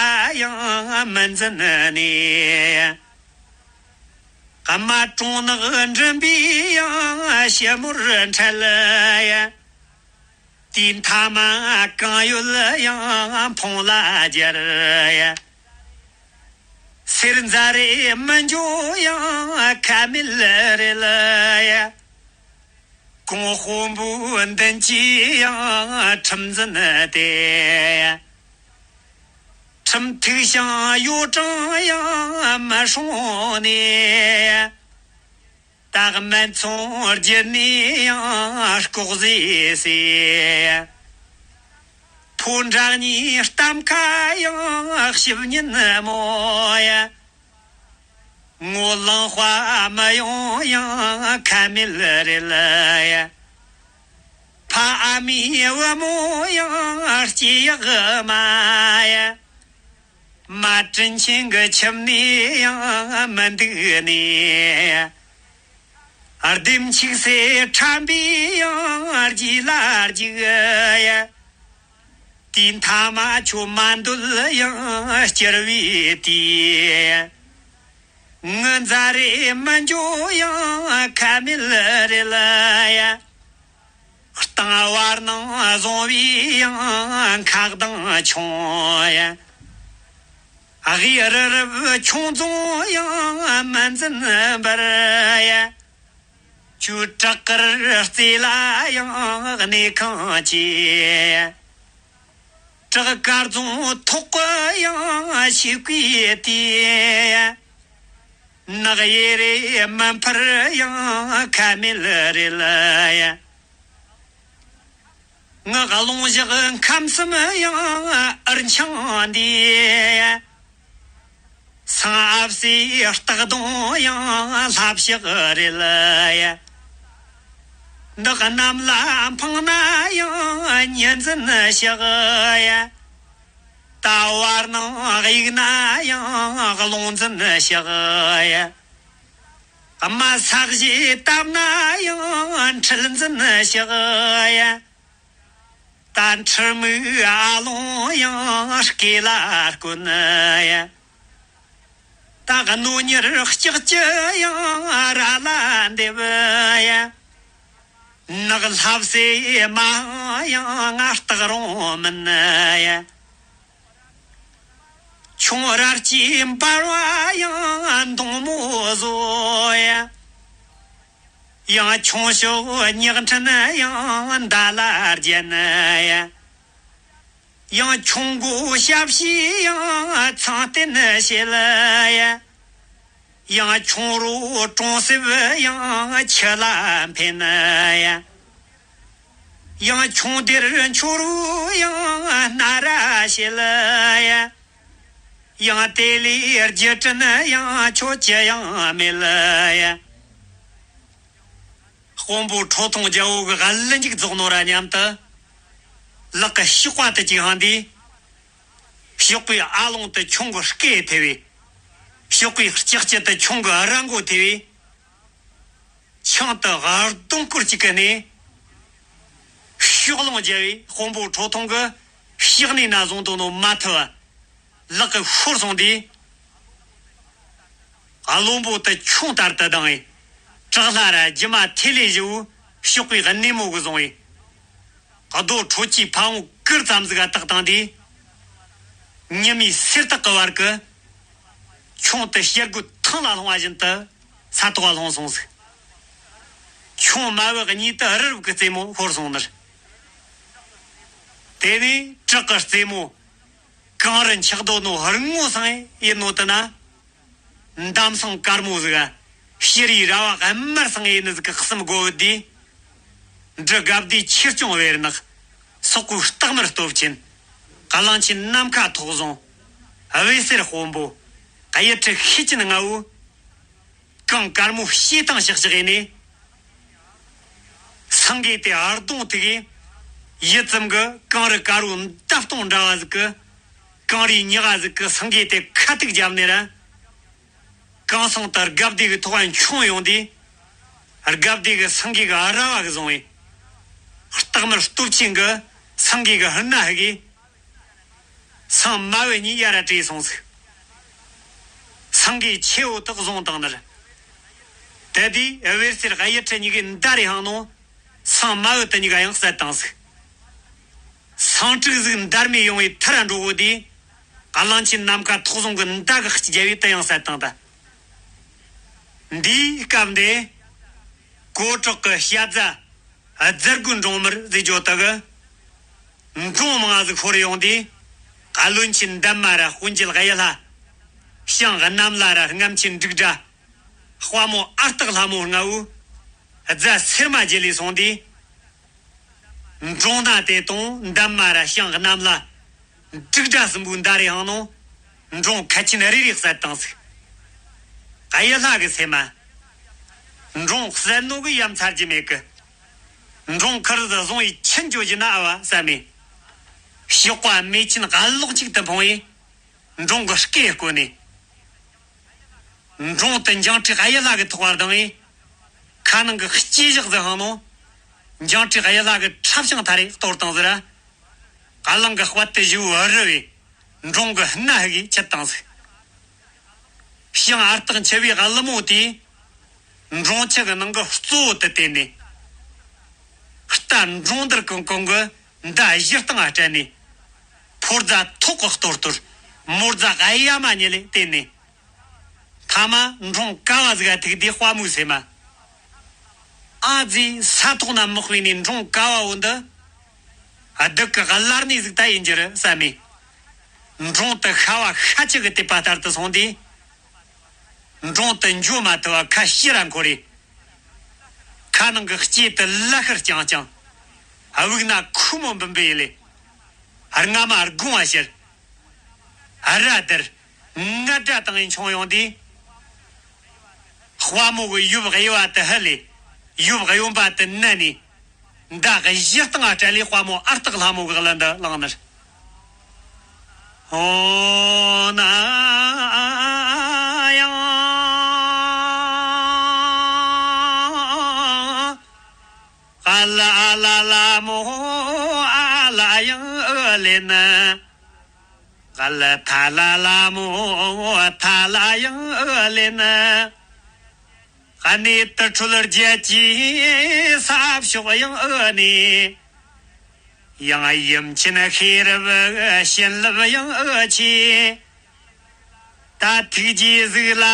ཡང་མི་འཛིན་ནས། རྨ་གྲོང་ནག་འགྲིམ་པའི་ཡང་ཞི་མོར་འཕྲད་ཡ། དེའི་མཐའ་མ་གང་ཡོད་ཡང་འཕོང་ལ་སྦྱར་ཡ། གསེར་རྫ་རེ་མི་འགྱོ་ཡང་ཁ་མེད་རེད་ཡ། གོང་དཔོན་པོ་མདུན་གྱི་ཡང་ཁྲིམས་འཛིན་དེ། ཁྲིམས་མཐུག་ཞིང་གཡོ་གྲང་ཡང་མི་སྲུང་ནས། སྟག་སྨད་ཚོང་བརྒྱུད་ནས་ཡང་ལྐོག་ཟས་ཟོས། ཕོ་འདྲ་གཉིས་གཏམ་ཁ་ཡང་ཞིབ་ཉན་མོ་ཡ། ངོ་ལང་དཔའ་མི་ཡོང་ཡང་ཁ་མེད་རེད་ཡ། ཕ་ཨ་མའི་བུ་མོ་ཡང་སྐྱེ་ཡག་མ་ཡ། མ་དྲིན་ཆེན་གྱི་ཁྱིམ་ནས་ཡང་མི་འདུག་ནས། ལྡེམ་འཁྱུག་སའི་ཁྲམ་པའི་ཡང་རྗེས་ལ་རྒྱུག་ཡ། དེའི་མཐའ་མ་ཁྱོད་མ་འདོད་ཡང་སྐྱུར་བའི་དུས། ངི་ཛ་རེ་མི་འགྱོ་ཡང་ཁ་མེད་རེད་ཡ། སྟེང་བར་སྣང་བཟུང་བའི་ཡང་ཁ་གདངས་ཆུང་ཡ། གཡས་རི་རབ་ཁྱུང་རྫོང་ཡང་མི་འཛིན་པར་ཡ། ཁྱོད་བྲག་དཀར་རྩེ་ལ་ཡང་གནས་ཁང་བྱས། བྲག་དཀར་རྫོང་ཐོག་གི་ཡང་ཞིག་གི་དུས། ནག་ཡེ་རེ་མི་འཕུར་ཡང་ཁ་མེད་རེད་ཡ། ངག་རླུང་བཞག་ཁམས་གསུམ་ཡང་འུར་འཆང་འདི། སང་ཨབ་སི་སྟག་གདོང་ཡང་ལྷ་བཤགས་རེད་ཡ། འདི་གནམ་ལ་འཕངས་ན་ཡང་ཉི་འཛིན་བཤགས་ཡ། ད་བར་སྣང་གཡུག་ན་ཡང་རླུང་འཛིན་བཤགས་ཡ། རྨ་ས་གཞི་བཏབ་ན་ཡང་འཁྲིལ་འཛིན་བཤགས་ཡ། ད་འཁྲིལ་མིག་ཨ་ལོང་ཡང་སྐེ་ལ་བསྐོན་ཡ། ད་རྣོ་ཉེར་ལྕགས་ཀྱུ་ཡང་ར་ལ་འདེབས་ཡ། ནག་ལྷ་བསེ་མ་ཡང་ང་སྟག་རོང་མིན་ཡ། ཁྱུང་རལ་གྱི་འབར་བ་ཡང་མདུང་མོ་བཟོ་ཡ། ཡང་ཁྱུང་ཤོག་ཉག་ཕྲན་ཡང་མདའ་ལ་རྒྱན་ཡ། ཡང་ཁྱུང་མགོ་ཞབས་ཕྱི་ཡང་ཚང་བསྟན་བྱེད་ཡ། ཡང་ཁྱུང་རོ་གྲོང་གསེབ་ཡང་ཁྱི་ལ་འཕེན་ཡ། ཡང་ཁྱུང་སྡེར་མཆོ་རུ་ཡང་སྣ་ར་བྱེད་ཡ། ཡང་དེ་ལས་རྒྱུ་དྲན་ཡང་ཁྱོད་ཅི་ཡང་མེད་ཡ། དཔོན་པོ་ཁྲོ་ཐུང་རྒྱལ་པོ་གི་གླུ་མཇུག་རྫོགས་ནོ་ར་མཉམ་དུ། ལག་གི་གཤོག་པ་དེ་གཅིག་འཕངས་དུས། གཤོག་པའི་ཨ་ལོང་དེ་ཁྱུང་གི་སྐེ་ཐེ་བས། གཤོག་པའི་ལྕགས་ཀྱུ་དེ་ཁྱུང་གི་རྭ་མགོ་ཐེ་བས། ཆང་དུ་ཧར་གདོང་སྐོར་གཅིག་གི་ནས། གཤོག་རླུང་རྒྱས་པས་དཔོན་པོ་ཁྲོ་ཐུང་གི་ཕྱག་ནས་ན་བཟུང་དོ་ནོ་མ་ཐུབ་པ། ལག་གི་ཤོར་སོང་དུས། བློན་པོ་དེ་ཁྱུང་ལྟར་དུ་ལྡང་བས། བྲག་ལྷ་ར་རྒྱུ་མ་ཐེ་ལེ་བཞི་བོ་གཤོག་པའི་སྣེ་མོ་གིས་བཟུང་བས། རྡོ་ཁྲོ་ཆུའི་ཕ་བོང་གུར་ཙམ་ཟིག་ག་བཏགས་བཏང་དུས། ཉི་མའི་སེར་ཐག་གི་བར་གི། ཁྱུང་དེ་བྱ་རྒོད་ཐང་ལ་ལྷུང་བ་བཞིན་དུ་ས་ཐོག་ལ་ལྷུང་སོང་ཟིག་ཁྱུང་མ་བུ་གཉིས་དེ་རི་རབ་ཀྱི་རྩེ་མོ་ཤོར་སོང་ནི་རེད། དེ་ནས་བྲག་གི་རྩེ་མོ་གངས་རི་འཁྱག་རྡོ་ནོ་རིང་མོ་སང་ཡིན་ནོ་དེ་ན། འདམ་སང་དཀར་མོ་ཟིག་ག་ཤེལ་རིའི་ར་བ་དམར་སང་ཡིན་ནི་ཟིག་གི་གསུམ་སྒོ་བུད་དུས། འབྲི་དགའ་བདེ་ཆོས་སྐྱོང་བེར་ནག་སོག་པོའི་སྟག་དམར་སྟོབས་ཆེན། གླང་ཆེན་ནམ་མཁའ་ཐོག་བཟུང་། བེ་སེར་དཔོན་པོ། གཡུ་ཁྲི་ཤེད་ཅན་ལྔ་བོ། གངས་དཀར་མོ་བྱེ་ཐང་ཤག་ཤག་ཡིན་ནས། སེང་གེ་དེ་ཨར་གདོང་ཐུག་གིས། ཡུད་ཙམ་གི་གངས་རི་དཀར་བོ་མདའ་སྟོང་འདྲ་བ་ཟིག་གི། གངས་རིའི་ཉག་ག་ཟིག་གི་སེང་གེ་དེ་ཁ་ཐུག་བརྒྱབ་ནས་ར། གངས་སེང་དེ་དགའ་བདེ་གི་ཐོག་ལ་མཆོངས་ཡོང་དུས། དགའ་བདེ་གི་སེང་གེ་གི་ར་བ་གིས་བཟུང་བས། སྟག་དམར་སྟོབས་ཆེན་གི་སེང་གེ་གི་སྣ་ཧི་གིས། སང་མ་བུ་གཉིས་ཡར་ར་བྲོས་སོང་ཟིག་སེང་གེ་ཆེ་བོ་དག་བཟུང་བཏང་ནི་རེད། དེ་དུས་བེར་སེར་གཡུ་ཁྲི་གཉིས་ཀས་མདའ་རེ་འཕངས་ནོ། སང་མ་བུ་དེ་གཉིས་ཀ་ཡང་བསད་བཏང་ཟིག་སང་ཕྲུག་ཟིག་འདར་མེ་ཡོང་བའི་མཐའ་ར་འགྲོ་གོ་དུས། གླང་ཆེན་ནམ་མཁའ་ཐོག་བཟུང་གི་མདའ་གིས་རྒྱབ་བས་དེ་ཡང་བསད་བཏང་ད། འདིའི་སྐབས་འདི། གོ་དྲག་གི་ཤ་ཛ། རྫར་རྒོད་འབྲོང་དམར་ཟེར་རྒྱུ་དག་གི། འབྲོང་མང་ཟིག་ཤོར་ཡོང་དུས། བློན་ཆེན་འདན་མ་ར་དཔོན་བརྒྱུད་གཡུ་ལྷ། ཞང་གནམ་ལྷ་ར་རྔམ་ཆེན་འབྲུག་སྒྲ། དཔའ་མོ་ཨ་སྟག་ལྷ་མོ་ལྔ་བོས་རྫ་སེར་མ་བརྒྱུད་ལས་སོང་དུས། འབྲོང་སྣ་དེ་དང་འདན་མ་ར་ཞང་གནམ་ལྷ། འབྲུག་སྒྲ་གསུམ་པོའི་མདའ་རེ་འཕངས་ནོ། འབྲོང་ཁལ་ཆེན་རེ་རེ་བསད་བཏང་ཟིག་གཡུ་ལྷ་གི་སེམས་མ། འབྲོང་བསད་ནོ་གི་ཡ་མཚར་རྒྱུ་མེད་གི། འབྲོང་ཁུར་ཟི་བཟུང་ཡི་ཁྱིམ་འགྱོ་རྒྱུ་ན་ཨ་བ་བསམ་མེ། ཞོགས་པ་མེ་ཆེན་གློག་ཅིག་ཏུ་འཕངས་ཡི། འབྲོང་གི་སྐེ་བརྐོས་ནས། འབྲོང་དུ་འཇང་ཁྲི་གཡུ་ལྷ་གི་ཐོག་བར་ལྡང་ཡི། ཁ་ནང་གི་སྐྱེ་ཞག་ཟི་འཕངས་ནོ། འཇང་ཁྲི་གཡུ་ལྷ་གི་ཁྲབ་ཤང་ཐ་རེ་གཏོར་བཏང་ཟིག་ར། གླང་གི་དཔལ་དུ་བཞུ་བུ་རི་བས་འབྲོང་གི་སྣ་ཧི་གིས་ཆད་བཏང་ཟིག་ཞང་ཨ་སྟག་འཆི་བའི་ཀླུ་མོ་དེས། འབྲོང་ཁྱི་གི་ནང་གི་གཙོ་བོ་དེ་བསྟན་ནས། རྟ་འབྲོང་དར་གང་གང་གི་མདའ་བཞི་སྟེང་ང་སྤྲད་ནས། ཕོ་རྫ་ཐོག་གི་གཏོར་གཏོར། མོ་རྫ་གཡའ་མ་ཉིད་ལས་བསྟན་ནས། མཐའ་མ་འབྲོང་ཀ་བ་ཟིག་ག་ཐུག་དེ་དཔའ་མོའི་སེམས་མ། ཨ་ཙི་ས་ཐོག་ན་དམག་དཔོན་ནས་འབྲོང་ཀ་བ་བོ་འདི། སྡུག་གི་གླར་ནས་ཟིག་ད་ཡིན་རྒྱུ་རེད་བསམ་མེ། འབྲོང་དུ་ཤ་བ་ཤ་ཆུ་གི་དེད་པ་ལྟར་དུ་སོང་དུས། འབྲོང་དུ་འགྱོ་མ་ཐུབ་བ་ཁ་ཕྱིར་ར་འཁོར་རེ། ཁ་ནང་གི་ལྕེ་དུ་ལ་ཤར་རྐྱང་རྐྱང་། དབུགས་ན་ཁུ་མོ་འབུམ་འབུམ་ཡིན་ལེ། རྔ་མ་དགུང་བ་ཕྱིར། ར་དར། ང་སྒྲ་དང་ཡིན་མཆོང་ཡོང་དུས། དཔའ་མོ་གི་ཡུབ་གཡོ་བ་དུ་ཧི་ལས། ཡུབ་གཡོན་པ་དུ་ནན་ནས། མདའ་གི་གཞི་སྟེང་ང་སྤྲད་ལས་དཔའ་མོ་ཨ་སྟག་ལྷ་མོ་གི་གླུ་འདི་བླངས་ནི། ཨོ་ན་ཡང་། ཨ་ལ་ཨ་ལ་ལ་མོ་ཨ་ལ་ཡང་ཨ་ལེ་ན། ཨ་ལ་ཐ་ལ་ལ་མོ་ཐ་ལ་ཡང་ཨ་ལེ་ན། གནས་དུར་ཁྲོད་རྒྱལ་གྱི་ས་ཕྱོགས་ཡང་ཨ་ནི། ཡང་ཡུམ་ཆེན་ཤེས་རབ་བྱིན་རླབས་ཡང་ཨ་ཆེ། ད་ཐུགས་རྗེས་གཟིགས་ལ་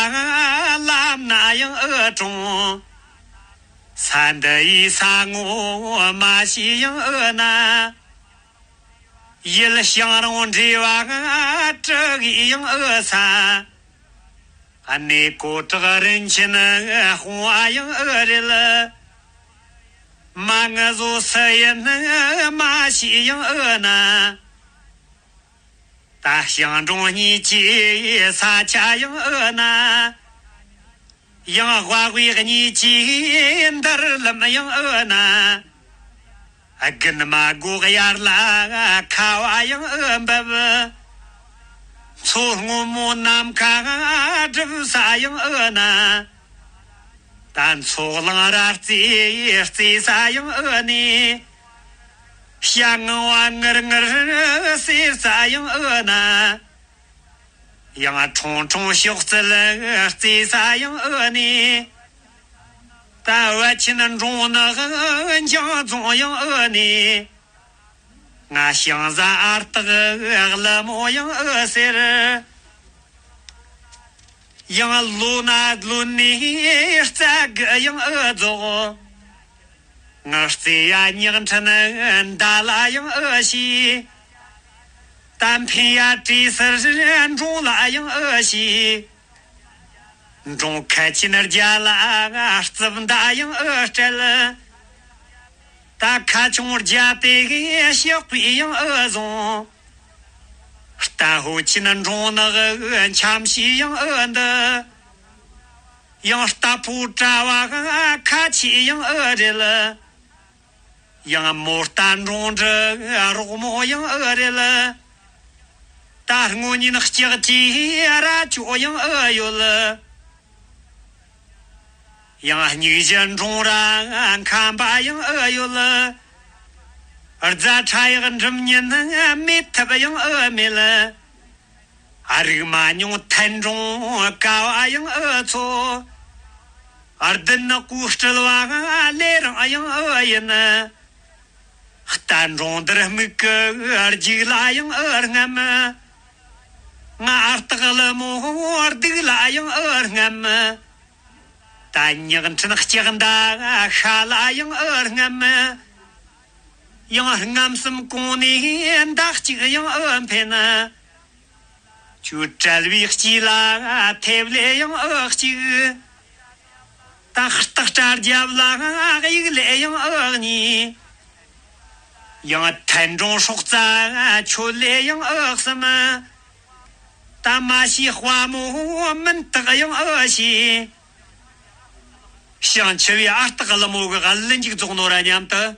ལམ་སྣ་ཡང་ཨ་དྲོངས། ས་འདི་ཡི་ས་ངོ་མ་ཤེས་ཡང་ཨ་ན། ཡུལ་ཞང་རོང་འབྲེལ་བ་དྲུག་ཡང་ཨ་ས། གནས་གོ་དྲག་རིན་ཆེན་དཔུང་བ་ཡང་ཨ་རེད། མ་ངུ་བཟོ་སུ་ཡིན་མ་ཤེས་ཡང་ཨ་ན། ད་ཞང་འབྲོང་གཉིས་ཀྱི་ས་ཆ་ཡང་ཨ་ན། ཡང་དབའ་དབུས་གཉིས་ཀྱི་འདར་ལམ་ཡང་ཨ་ན། དགུན་མ་སྒོ་དབྱར་ལ་ཁ་བ་ཡང་ཨ་འབབ། མཚོ་སྔོན་མོ་ནམ་མཁའ་སྒྲིབ་ས་ཡང་ཨ་ན། ད་མཚོ་གླང་ར་རྩེ་རྩེ་ས་ཡང་ཨ་ནི། བྱ་ངང་བ་ངུར་ངུར་ཟེར་ས་ཡང་ཨ་ན། ཡང་ཁྲུང་ཁྲུང་ཤོག་རྩལ་རྩེ་ས་ཡང་ཨ་ནི། ད་བ་ཆེན་འབྲོང་ནག་འཇང་རྫོང་ཡང་ཨ་ནི། ང་ཞང་བཟའ་ཨ་སྟག་ཀླུ་མོ་ཡང་ཨ་ཟེར། ཡང་ལོ་ན་ལོ་ནས་རྩྭ་དགུ་ཡང་ཨ་རྫོགས། ངར་རྩེ་ཡ་ཉག་ཕྲན་མདའ་ལ་ཡང་ཨ་ཤི། ད་འཕེན་ཡ་བྲེ་སར་འབྲོང་ལ་ཡང་ཨ་ཤི། འབྲོང་ཁལ་ཆེན་རྒྱ་ལ་རྩིབས་མདའ་ཡང་ཨ་སྤྲད། ད་ཁལ་ཆུང་རྒྱ་དེ་གི་ཤོག་པའི་ཡང་ཨ་བཟུང་། རྟ་ཕོ་ཆེན་འབྲོང་ནག་འཆམ་ཤི་ཡང་ཨ་འདི། ཡང་རྟ་ཕོ་གྲྭ་བ་ཁ་ཆེ་ཡང་ཨ་རེད། ཡང་མོ་རྟ་འབྲོང་འབྲི་རོག་མོ་ཡང་ཨ་རེད། ད་སྔོན་ཉིན་ལྕགས་ཀྱི་ར་ཅོ་ཡང་ཨ་ཡོད། ཡང་སྙིགས་བཞི་འབྲོང་ར་ཁམ་པ་ཡང་ཨ་ཡོད། རྫ་ཁྲ་ཡག་འགྲིམ་ཉིན་མེད་ཐབས་ཡང་ཨ་མེད། ཨ་རིག་མ་ཉུང་ཐན་འབྲོང་ཀ་བ་ཡང་ཨ་ཚོ། ཨ་བདུན་ནག་པོ་སྤྲུལ་བ་ལས་རང་ཡང་ཨ་ཡིན། རྟ་འབྲོང་འདིར་སྨུག་གི་རྒྱུག་ལ་ཡང་ཨ་རྔམ། ང་ཨ་སྟག་ལ་མོ་སྡུག་ལ་ཡང་ཨ་རྔམ། ད་ཉག་ཕྲན་ལྕགས་མདའ་ཤ་ལ་ཡང་ཨ་རྔམ། ཡང་རྔམ་གསུམ་གོང་ནས་མདའ་གཅིག་ཡང་ཨེ་འཕེན། ཁྱོད་བྲལ་བའི་དཀྱིལ་ལ་ཐེབས་ལས་ཡང་ཨེ་གཅིག་ད་སྟག་སྐྲ་རྒྱབ་ལ་གཡུག་ལས་ཡང་ཨེ་གཉིས། ཡང་ཐན་འབྲོང་སྲོག་རྩ་ཆོད་ལས་ཡང་ཨེ་གསུམ། ད་མ་ཤེས་དཔའ་མོ་མུན་སྟག་ཡང་ཨེ་ཤེས། ཞིང་ཆུ་བའི་ཨ་སྟག་ཀླུ་མོ་གི་གླུ་མཇུག་རྫོགས་ནོ་ར་མཉམ་དུ།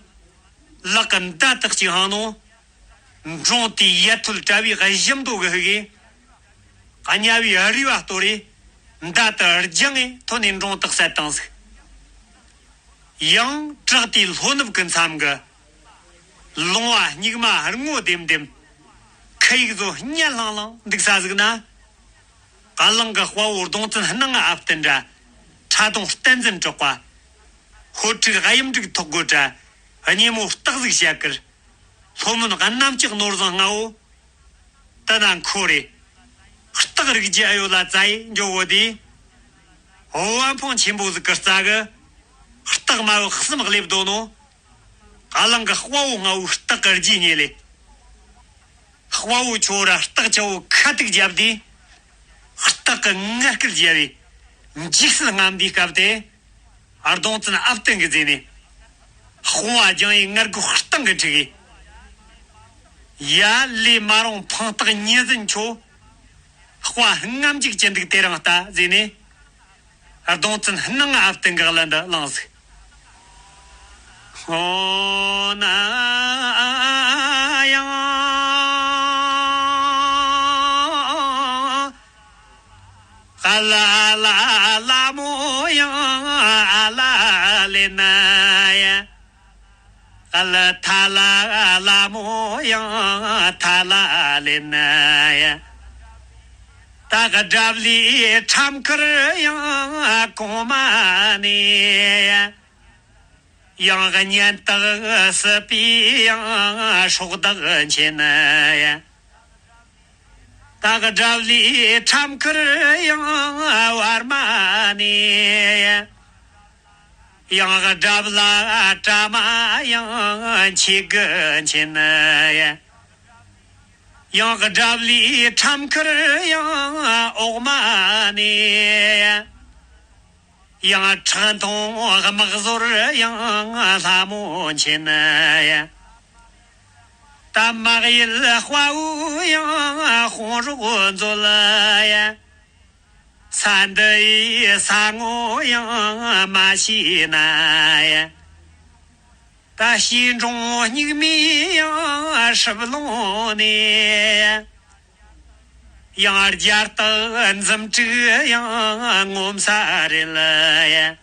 ལག་གི་མདའ་དག་ཅིག་འཕངས་ནོ། འབྲོང་དེའི་ཡལ་ཐོལ་དྲ་བའི་གཞུ་མདོ་གིས་ཕུད་གེ། གཉའ་བའི་རུས་པ་གཏོར་རེ། མདའ་དེ་རྒྱང་ངེ་ཐོན་ནས་འབྲོང་དེ་བསད་བཏང་ཟིག་ཡང་བྲག་དེའི་ལྷོ་ནུབ་ཀྱི་མཚམས་ཀྱི། ལུང་བ་སྨྱུག་མ་སྔོ་ལྡེམ་ལྡེམ། ཁུ་ཡུག་བཟོ་སྙན་ལྷང་ལྷང་འདུག་ས་ཟིག་ན། གླང་གི་དཔའ་བོ་གདོང་བཙན་སྣང་ཨ་བསྟན་འདྲ། ཁྲ་གདོང་བསྟན་འཛིན་གྲགས་པ། ཧོར་ཕྲུག་གཡུ་འབྲུག་ཐོག་རྒོད་དྲ། སྙེ་མོ་སྟག་གཟིག་ཞལ་དཀར། ལྷོ་མོན་གནམ་ལྕགས་ནོར་བཟང་ལྔ་བོ། དེ་ན་འཁོར་རེ། སྟག་རིག་རྒྱུ་ཨ་ཡོད་ལ་བཙའ་ཡེ་འགྱོ་བོ་དེ། བ་འཕང་ཆེན་པོ་ཟིག་གི་རྩ་གི། སྟག་མ་བུ་གསུམ་སླེབས་དོ་ནོ། གླང་གི་དཔའ་བོ་ལྔ་བོའི་སྟག་གི་རྗེས་ཉེ་ལེ། དཔའ་བོ་ཁྱོ་ར་སྟག་ཆ་བོ་ཁ་ཐུག་བརྒྱབ་དུས། སྟག་གི་ངར་སྐད་བརྒྱབ་བས། འཇིགས་སུ་རྔམ་དུས་སྐབས་དེ། གདོང་བཙན་ཨ་བསྟན་གྱི་རྗེས་ནས། དཔུང་བ་རྒྱང་ཡེ་ངར་སྒོ་སྟེང་གི་འཁྲིགས་གི། ཡ་ལས་མ་རུང་འཕང་སྟག་ཉི་ཟན་ཁྱོ། དཔའ་རྔམ་འཇིགས་ཀྱི་འདུག་དེ་རིང་ལྟ་ཟེར་ནས། གདོང་བཙན་སྣང་ཨ་བསྟན་གྱི་གླུ་འདི་བླངས་ཟིག་ཧོ་ན་ཡང་། ཨ་ལ་ལ་ལ་མོ་ཡང་ཨ་ལ་ལེ་ན་ཡ། ཨ་ལ་ཐ་ལ་ལ་མོ་ཡང་ཐ་ལ་ལེ་ན་ཡ། ད་ག་དྲབ་ལི་ཁྲམ་ཁར་ཡང་གོང་མ་ནས་ཡ། ཡང་གཉེན་དག་སྲིད་པའི་ཡང་སྲོག་བདག་ཆེན་ཡ། ད་ག་དྲབ་ལི་ཁྲམ་ཁར་ཡང་བར་མ་ནས་ཡ། ཡང་དགྲ་བླ་དྲ་མ་ཡང་ཆེ་གི་ཆེན་ཡ། ཡང་དགྲ་བླའི་ཁྲམ་ཁར་ཡང་འོག་མ་ནས་ཡང་ཁྲག་འཐུང་དམག་ཟོར་ཡང་ལྷ་མོ་ཆེན་ཡ། ད་མག་ཡུལ་དཔའ་བོ་ཡང་དཔུང་རོགས་མཛོད་ཡ། ས་འདི་ཡི་ས་ངོ་ཡང་མ་ཤེས་ན་ཡ། ད་ཤིང་འབྲོང་སྨྱུག་མའི་ཡང་སྲིབ་ལོང་ནས་ཡང་རྒྱ་སྟག་འཛུམ་དྲུག་ཡང་ངོམ་ས་རེད་ཡ།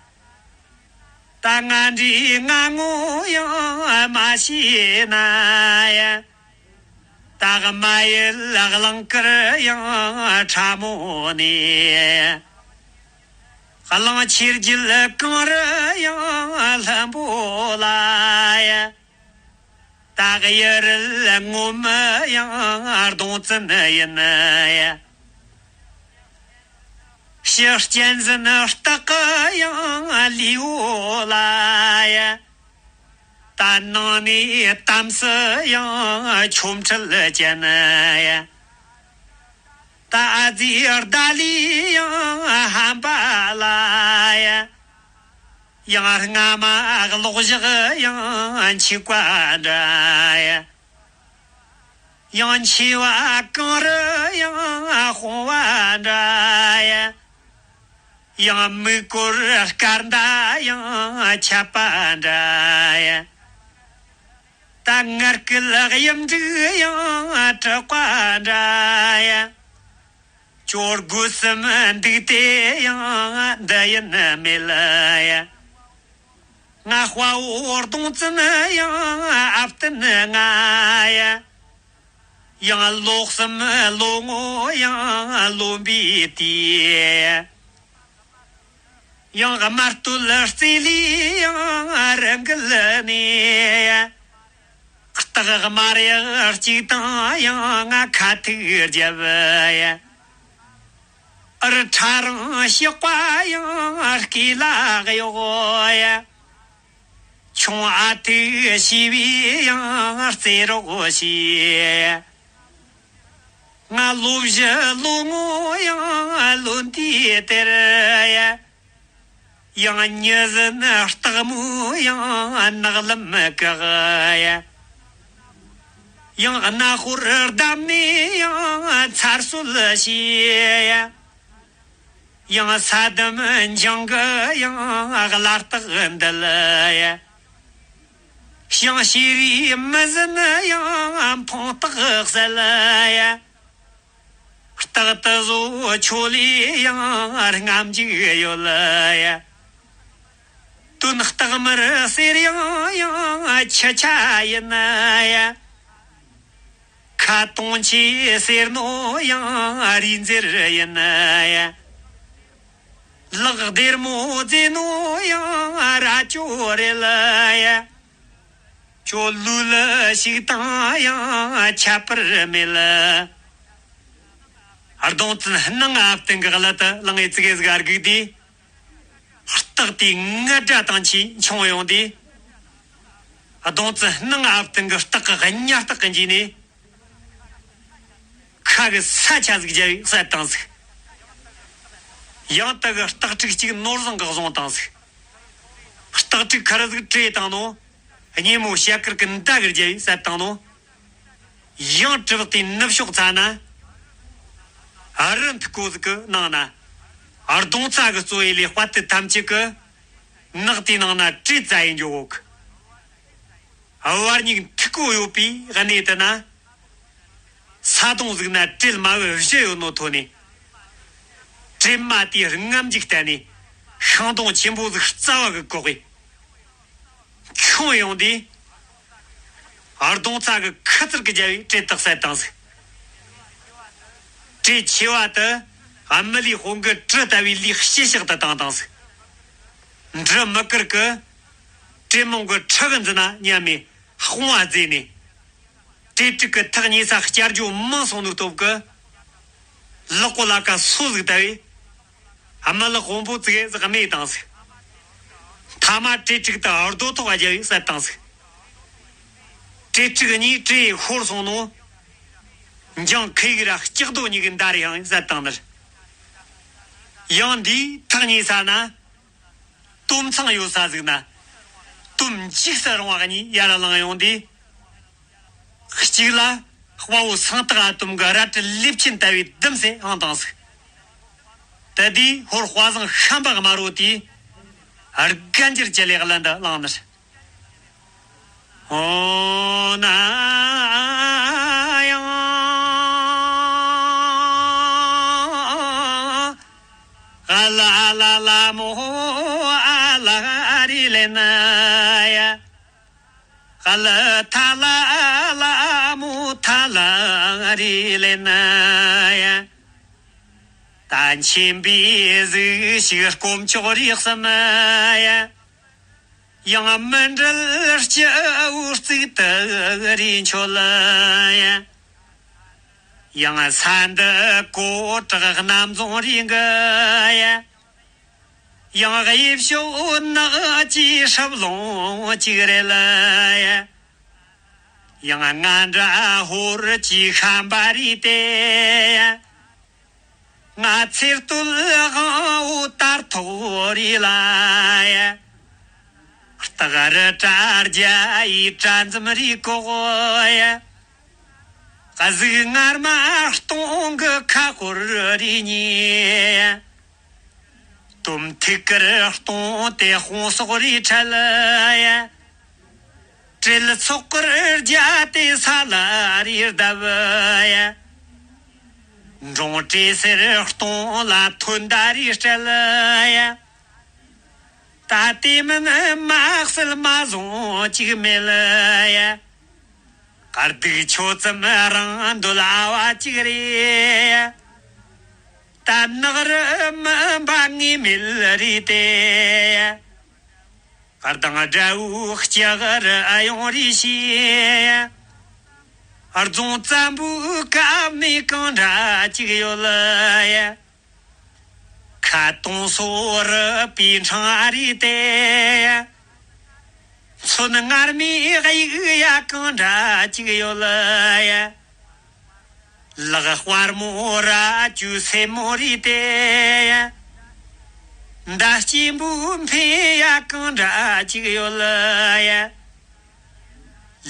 ད་ང་འདྲའི་ང་ངོ་ཡང་མ་ཤེས་ན་ཡ། ད་ག་མ་ཡི་ལག་ལང་ཀར་ཡང་ཁྲ་མོ་ནས། གླང་ཆེར་རྒྱུད་གངས་རི་ཡང་ལྷུན་པོ་ལ་ཡ། ད་ག་ཡུ་རུ་ངོ་མི་ཡང་གདོང་བཙན་ཡིན་ཡ། ཕྱི་གཅན་གཟན་སྟག་གི་ཡང་ལུས་པོ་ལ་ཡ། ད་ནང་ནས་དམ་སྲི་ཡང་ཆོ་འཕྲུལ་ཅན་ཡ། ད་ཨ་ཙི་ཨར་ད་ལི་ཡང་ཧམ་པ་ལ་ཡ། ཡང་རྔ་མ་གློག་ཞགས་ཡང་འཁྱུག་པ་འདྲ་ཡ། ཡང་མཆེ་བ་གངས་རི་ཡང་དཔུང་བ་འདྲ་ཡ། ཡང་མིག་སྐོར་སྐར་མདའ་ཡང་ཆད་པ་འདྲ་ཡ། ད་ངར་སྐད་གཡུ་འབྲུག་ཡང་གྲགས་པ་འདྲ་ཡ། ཅོར་དགུ་གསུམ་འདུག་སྟེ་ཡང་འདི་ཡིན་མེད་ལ་ཡ། ང་དཔའ་བོ་གདོང་བཙན་ཡང་ཨ་བསྟན་ང་ཡ། ཡང་ལོ་གསུམ་ལོ་ངོ་ཡང་ལོན་པའི་དུས། ཡང་དམར་སྟོད་རྩེ་ལས་ཡང་རི་འགུལ་ནས། སྟག་དམར་ཡག་གཅིག་དང་ཡང་ང་ཁ་ཐུག་རྒྱབ་ཡ། ཨར་ཁྲ་རང་ཤག་པ་ཡང་སྐེ་ལ་གཡོག་ཡ། མཐོང་ཨ་ཐུག་ཤེས་པའི་ཡང་རྩེ་རོགས་བྱས། ང་ལོ་བཞི་ལོ་ངོ་ཡང་ལོ་འདིའི་དེར་ཡ། ཡང་ཉི་ཟན་སྟག་མོ་ཡང་ནག་ལམ་བཀག་ཡ། ཡང་གནའ་ཤོར་བསྡམས་ནས་ཡང་ཚར་གསོད་བྱས་ཡ། ཡང་ས་དམ་འཇང་གི་ཡང་བླ་རྟགས་འདུལ་ཡ། ཞིང་ཤེས་རིག་མི་ཟིན་ཡང་འཕོང་རྟགས་གསལ་ཡ། རྟགས་དུ་བཟོ་ཆོ་ལེ་ཡང་རྔམ་འཇུག་ཡོད་ཡ། དོན་རྟགས་མར་གསེར་ཡང་ཡང་ཆུ་ཆ་ཡིན་ཡ། ཁ་གཏོང་ཆེ་ཟེར་ནོ་ཡང་རིག་འཛེར་ཡིན་ཡ། ལག་སྡེར་མོ་རྫས་ནོ་ཡང་ར་ཅོ་རེད་ཡ། ཅོ་ལུ་ལ་ཞིག་དང་ཡང་ཁྱད་པར་མེད་ལ། གདོང་བཙན་སྣང་ཨ་བསྟན་གི་གླུ་དུ་ལངས་ངེ་ཙི་གེ་ཟིག་ཨ་རྒུག་དེ། རྟགས་དེའི་ངར་སྒྲ་དང་ཆེ་མཆོང་ཡོང་དུས། གདོང་བཙན་སྣང་ཨ་བསྟན་གི་རྟགས་ཀྱི་གཉའ་རྟགས་ཀྱི་འཇུས་ནས། ཁ་གི་ས་ཆ་ཟིག་རྒྱབ་བས་བསད་བཏང་ཟིག་ཡང་དག་གི་རྟགས་དྲུག་ཅིག་ནོར་བཟང་གིས་བཟུང་བཏང་ཟིག་རྟགས་དྲུག་ཁར་ཟིག་བྲོས་བཏང་ནོ། སྙེ་མོ་ཞལ་དཀར་གི་མདའ་གིས་རྒྱབ་བས་བསད་བཏང་ནོ། ཡང་གྲི་བག་དེའི་ནུབ་ཕྱོགས་ཚ་ན། ཨ་རི་མཐུག་གོ་ཟིག་གི་ནང་ན། ཨ་རྡུང་རྩ་གི་གཙོ་བོ་ལས་དཔའ་རྟུལ་ཐམས་ཅད་གི། ནགས་དེའི་ནང་ན་བྲོས་རྩ་ཡི་འཇོག་གི། བར་སྙིགས་མཐུག་པོ་ཡོད་པའི་གནས་དེ་ན། ས་དོང་ཟིག་ན་བྲོས་མ་བུ་བཞི་ཡོད་ནོ་ཐོན་ནས། བྲོས་མ་དེའི་རྔམ་འཇུག་བསྟན་ནས། ཤིང་སྡོང་ཆེན་པོ་ཟིག་རྩ་བ་གིས་བཀོག་གས། ཁྱོང་ཡོང་དུས། ཨ་རྡུང་རྩ་གིས་ཁུ་ཚུར་གིས་རྒྱབ་བས་བྲོས་དག་བསད་བཏང་ཟིག་བྲོས་ཆེ་བ་དེ་ཨ་མི་ལིའི་དཔུང་གི་གྲི་ལྟ་བུའི་ལུས་ཕྱི་བཤགས་དུ་བཏང་བཏང་ཟིག་འབྲུ་མི་དཀར་གི་བྲོས་མོང་གི་ཁྲི་གི་འཛིན་ན་མཉམ་མེ་དཔུང་བ་བརྫེས་ནས། བྲོས་དྲུག་གི་ཐག་ཉེ་ས་བསྐྱར་རྒྱུ་མང་སོང་ནོའི་སྟོབས་ཀྱིས། ལག་པོ་ལ་ཀ་སོ་ཟིག་བཏབ་བས། ཨ་མ་ལགས་དཔོན་པོ་ཙི་གེ་ཟིག་རྨས་བཏང་ཟིག་མཐའ་མ་བྲོས་དྲུག་དེ་རྡོ་ཐོག་རྒྱབ་བས་བསད་བཏང་ཟིག་བྲོས་དྲུག་གཉིས་བྲོས་ཤོར་སོང་ནོ། འཇང་ཁི་ཡིག་ར་ལྕགས་རྡོ་གཉིས་ཀྱིས་འདར་ཡང་བསད་བཏང་ནི་རེད། ཡང་འདིའི་ཐག་ཉེ་ས་ན། དོམ་ཚང་ཡོད་ས་ཟིག་ན། དོམ་འཇིགས་སུ་རུང་བ་གཉིས་ཡར་ལངས་ཡོང་དུས། གཅིག་ལ་དཔའ་བོ་སང་སྟག་ཨ་དོམ་གྱི་རལ་གྲི་ལེབ་ཆེན་ལྟ་བུའི་ལྡུམ་སེ་འཕངས་བཏང་ཟིག་དེ་དུས་ཧོར་དཔའ་བཟང་ཤམ་པ་དམར་བོ་དེས་རྒན་འགྱུར་གྱི་ལས་གླུ་འདི་བླངས་ནི། ཨོ་ན་ཡང་ཨ་ལ་ཨ་ལ་ལ་མོ་ཨ་ལ་རི་ལེ་ན་ཡ། ཨ་ལ་ཐ་ལ་ཨ་ལ་མོ་ཐ་ལ་རི་ལེ་ན་ཡ། ད་མཁྱེན་པའི་གཟུགས་ཤིག་དཀོན་མཆོག་རིགས་སམ་ཡ། ཡང་མི་འབྲལ་སྤྱི་བོ་གཙུག་ཏུ་རེ་མཆོད་ཡ། ཡང་ས་འདི་གོ་བྲག་གནམ་རྫོང་རིང་གི་ཡ། ཡང་གཡས་ཕྱོགས་ནགས་ཀྱི་སྲབ་ལོང་གཅིག་རེད་ལ། ཡང་ང་འདྲ་ཧོར་གྱི་ཤམ་པ་རེད་དེ། ང་ཚེ་སྟོད་དབང་བོ་དར་ཐོག་རེད་ལ། སྟག་རི་དྲ་རྒྱ་ཡི་དྲ་འཛུམ་རེད་གོ། གཟུགས་ངར་མ་སྟོང་གི་ཁ་ཧོར་རེད་ཉེ། དོམ་ཐིག་དཀར་སྟོང་དེ་དཔུང་སོགས་རེ་ཁྲལ་ཡ། དྲེལ་ཚོགས་དཀར་རྒྱ་དེ་ས་ལ་རེ་བརྡབ་ཡ། འབྲོང་དྲེལ་སེར་སྟོང་ལ་ཐོན་མདའ་རེ་སྤྲད་ཡ། ད་དེ་མིན་མ་གསལ་མ་བཟུང་ཅིག་མེད་ཡ། དཀར་སྡུག་ཆོ་ཙམ་རང་འདོད་ཨ་བ་ཅིག་རེད། ད་ནག་རི་མི་འབའ་ངེས་མེད་རེད་དེ། དཀར་དང་དགྲ་བོའི་ལྕགས་རི་ཨ་ཡོང་རེ་ཤེས། རྫོང་བཙན་པོའི་ཀ་མེད་གང་འདྲ་ཅིག་ཡོད་ལ། ཁ་སྟོང་སོ་རི་པའི་འཕྲང་ཨ་རེད་དེ། མཚོན་མངར་མོའི་དབྱིག་ཡ་གང་འདྲ་ཅིག་ཡོད་ཡ། ལག་དཔར་མོ་རྭ་ཅོའི་སེན་མོ་རེད་དེ་ཡ། མདའ་སྐྱེས་བུ་འཕེན་ཡ་གང་འདྲ་ཅིག་ཡོད་ཡ།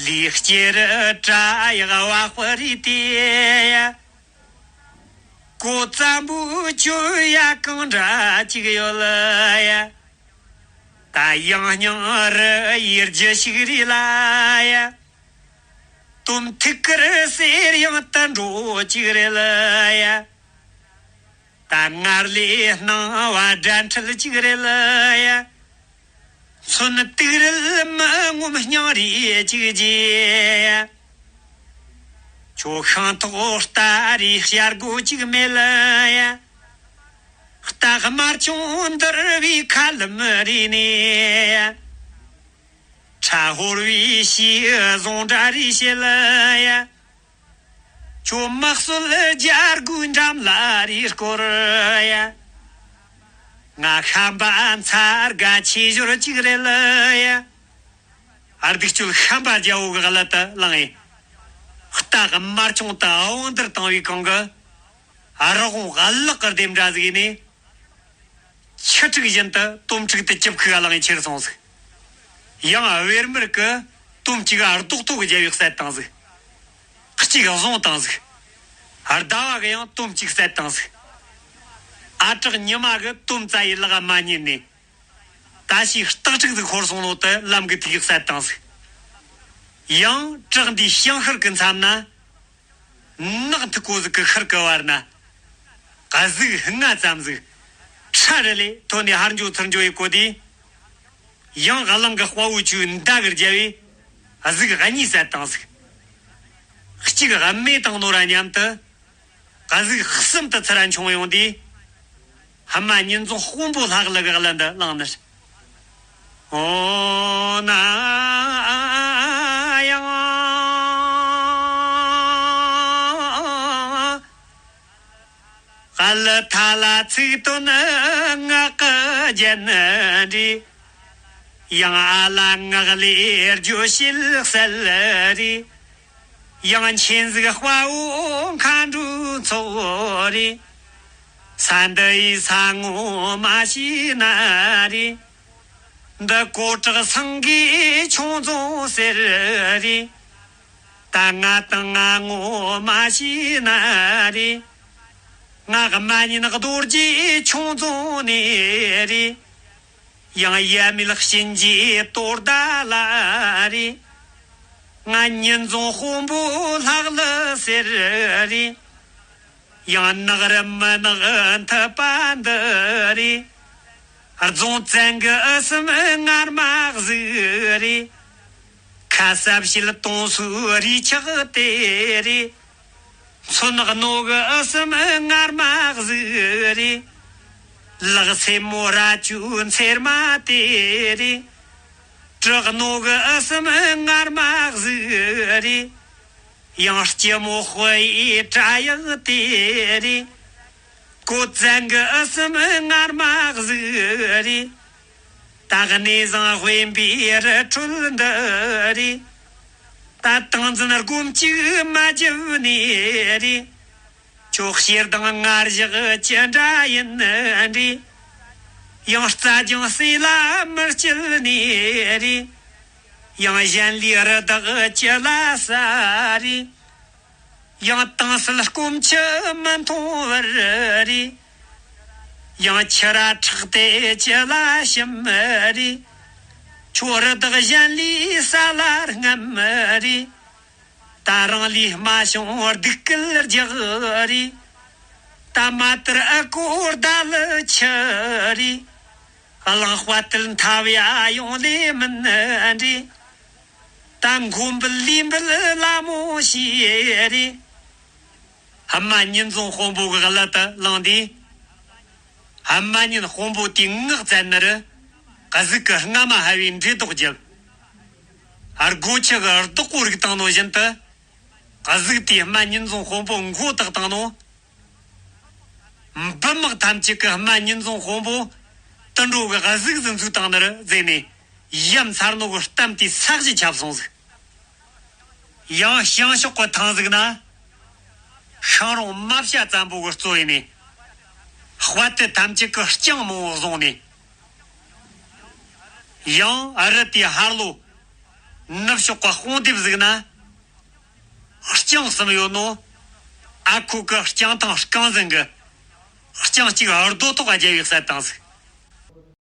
ལུས་སྐྱེས་རི་བྲག་ཡག་བ་སྤུ་རེད་དེ་ཡ། གོ་ཙམ་བུ་གྱོན་ཡ་གང་འདྲ་ཅིག་ཡོད་ཡ། ད་ཡང་སྙིང་རུས་ཡེར་རྒྱུ་ཞིག་རེད་ལ་ཡ། དོམ་ཐིག་དཀར་སེར་ཡང་དུད་འགྲོ་ཅིག་རེད་ལ་ཡ། ད་མངལ་ལས་སྣང་བ་དགྲ་འཕྲད་ཅིག་རེད་ལ་ཡ། མཚོན་དུག་རལ་མི་ངོམ་སྙིང་རུས་ཅིག་རྒྱས་ཡ། ཁྱོད་ཤིང་ཐོག་ལྟ་རེ་བྱ་རྒོད་ཅིག་མེད་ལ་ཡ། རྟ་དམར་ཆུང་འདུལ་བའི་མཁའ་ལམ་རེད་ནས་ཡ། ཁྲ་ཧོར་བའི་ཤིང་བཟང་འདྲ་རེ་བྱེད་ལ་ཡ། ཁྱོད་དམག་སྲོལ་རྒྱལ་སྒོའི་འགྲམ་ལ་རེ་སྐོར་ཡ། ང་ཤམ་པ་མཚར་དགའ་ཆེ་ཞོར་ཅིག་རེད་ལ་ཡ། ཨ་སྡིག་སྤྱོད་ཤམ་པ་རྒྱལ་པོ་གི་གླུ་དེ་བླངས་ཡིན། རྟ་དམར་ཆུང་དུ་དབང་བསྡུར་བཏང་བའི་གོང་གི་རི་བོང་གླག་གི་ལྡེམ་འདྲ་ཟིག་ནས། ཁྱི་ཕྲུག་བཞིན་དུ་དོམ་ཕྲུག་དེ་ཅིབ་ཁུག་ག་ལངས་ཁྱེར་སོང་ཟིག། ཡང་བེར་མར་གི་དོམ་གཅིག་ག་རྡོག་ཐོ་གི་རྒྱབ་ཡིག་བསད་བཏང་ཟིག། གཅིག་བཟུང་བཏང་ཟིག། ཟླ་བ་གི་ཡང་དོམ་གཅིག་བསད་བཏང་ཟིག། ཨ་གྲགས་ཉི་མ་གི་དོམ་བཙའ་ཡི་ལག་མ་ཉན་ནས། ད་ཞིག་སྟག་ཕྲུག་ཟིག་ཤོར་སོང་ནོ་དེ་ལམ་གི་ཐིག་ཡིག་བསད་བཏང་ཟིག། ཡང་བྲག་འདིའི་ཤིང་ཤར་གི་མཚམས་ན། ནགས་མཐུག་པོ་ཟིག་གི་ཤར་གི་བར་ན། གཟུགས་ལྔ་ཙམ་ཟིག། ཁྲ་རི་ལས་ཐོན་ནས་ཧར་འགྱོ་ཚུར་འགྱོ་ཡི་གོ་དུས། ཡང་གླིང་གི་དཔའ་བོ་ཆོའི་མདའ་གིས་རྒྱབ་བས་གཟུགས་གཉིས་བསད་བཏང་ཟིག། གཅིག་རྨས་བཏང་ནོ་ར་མཉམ་དུ། གཟུགས་གསུམ་དུ་ཚུར་འཕྱོངས་ཡོང་དུས། ཧི་མ་ཉིན་བཟང་དཔོན་པོ་ལྷ་གླུ་གི་གླུ་འདི་བླངས་ནས། ཨོ་ན་ཡང་། གླུ་མཐའ་ལ་ཚིག་དོན་ངག་གི་རྒྱན་རེད། ཡང་ཨ་ལ་ངག་ལས་བརྗོད་བྱེད་གསལ་རེད། ཡང་མཁྱེན་གཟིགས་དཔའ་བོ་མཁའ་འགྲོའི་ཚོགས་རེད། ས་འདི་ཡི་ས་ངོ་མ་ཤེས་ན་རེད། འདི་གོ་ཁྲག་སེང་གེའི་ཆུང་རྫོང་ཟེར་རེད། ད་ང་དང་ང་ངོ་མ་ཤེས་ན་རེད། ང་རྨ་ཉིན་རྡོ་རྗེའི་ཆུང་རྫོང་ནས་རེད། ཡང་ཡ་མེད་གཤིན་རྗེའི་དོ་ཟླ་ལ་རེད། ང་ཉིན་བཟང་དཔོན་པོ་ལྷག་ལུ་ཟེར་རེད། ཡང་ནག་རི་མི་ནག་མཐུད་པ་འདི་རེད། རྫོང་བཙན་གི་ཨུ་སུམ་ངར་མ་གཟིགས་རེད། ཁ་ས་བྱིལ་གཏོང་སའི་རི་ཆག་དེ་རེད། མཚོན་རྣོ་གི་ཨུ་སུམ་ངར་མ་གཟིགས་རེད། ལག་སེན་མོ་རྭ་ཅོའི་འཚེར་མ་དེ་རེད། གྲི་རྣོ་གི་ཨུ་སུམ་ངར་མ་གཟིགས་རེད། ཡང་སྐྱི་མོ་དཔུ་ཡི་སྐྲ་ཡག་དེ་རེད། གོ་བཙན་གི་ཨུ་སུམ་ངར་མ་གཟིགས་རེད། ད་གནས་བཟང་དཔོན་པོའི་རི་ཁྲོད་འདི་རེད། ད་ཏིང་འཛིན་སྒོམ་གཅིག་མ་བརྒྱབ་ནས་རེད། ཁྱོད་ཞེ་སྡང་ངར་བཞག་ཅི་འདྲ་ཡིན་རེད། ཡང་རྩྭ་ལྗང་སེ་ལ་མི་སྐྱིལ་ནས་རེད། ཡང་གཞན་ལས་རི་དྭགས་ཅི་ལ་ཟ་རེད། ཡང་དྭངས་གསལ་སྐོམ་ཆུ་མི་འཐུང་བར་རེད། ཡང་ཁྱི་ར་ཁྲག་དེ་ཅི་ལ་ཞིམ་རེད། ཁྱོད་རི་དྭགས་གཞན་ལས་ས་ལ་རྔམ་རེད། ད་རང་ལས་མ་བྱུང་སྡིག་སྐུལ་རྒྱག་རེད། ད་མ་དར་ཨ་ཀོ་ཟླ་ལི་ཆུ་རེད། གླང་དཔའ་དལ་འཐབ་ཡ་ཡོང་ལེ་མིན་འདྲེ། ད་མགོ་འབུལ་ལུས་འབུལ་ལ་མོ་ཤེས་རེད། ཧི་མ་ཉིན་བཟང་དཔོན་པོ་གི་གླུ་དེ་བླངས་དུས། ཧི་མ་ཉིན་དཔོན་པོ་དེའི་ངག་བཙལ་ནི་རུ། གཟུགས་ཀྱི་རྔ་མ་ཧ་བའི་འདྲེ་ལྡོག་བརྒྱབ། སྒོ་ཁྱི་གི་བདག་པོ་རིག་བཏང་ནོ་བཞིན་དུ། གཟུགས་དེའི་ཧི་མ་ཉིན་བཟང་དཔོན་པོ་མགོ་བཏགས་བཏང་ནོ། འབུ་དམག་ཐམས་ཅད་ཀྱིས་ཧི་མ་ཉིན་བཟང་དཔོན་པོ་དུད་འགྲོ་གི་གཟུགས་སུ་འཛུགས་བཏང་ནི་རུ་བཟེས་ནས། ཡ་མཚར་ནོ་གི་གཏམ་དེ་ས་གཞི་ཁྱབ་སོང་ཟིག། ཡང་བྱང་ཕྱོགས་གི་ཐང་ཟིག་ན། ཤིང་རོང་རྨ་བྱ་བཙན་པོ་གི་གཙོ་ཡིན་ནི། དཔའ་རྟུལ་ཐམས་ཅད་ཀྱི་རྐྱང་མང་བོ་བཟུང་ནི། ཡང་རི་དེའི་ཧར་ལོ། ནུབ་ཕྱོགས་གི་སྤོང་སྡེབ་ཟིག་ན། རྐྱང་གསུམ་ཡོད་ནོ། ཨ་ཁུ་གི་རྐྱང་ཐང་རྐང་ཟིན་གི། རྐྱང་གཅིག་རྡོ་ཐོག་རྒྱབ་བས་བསད་བཏང་ཟིག།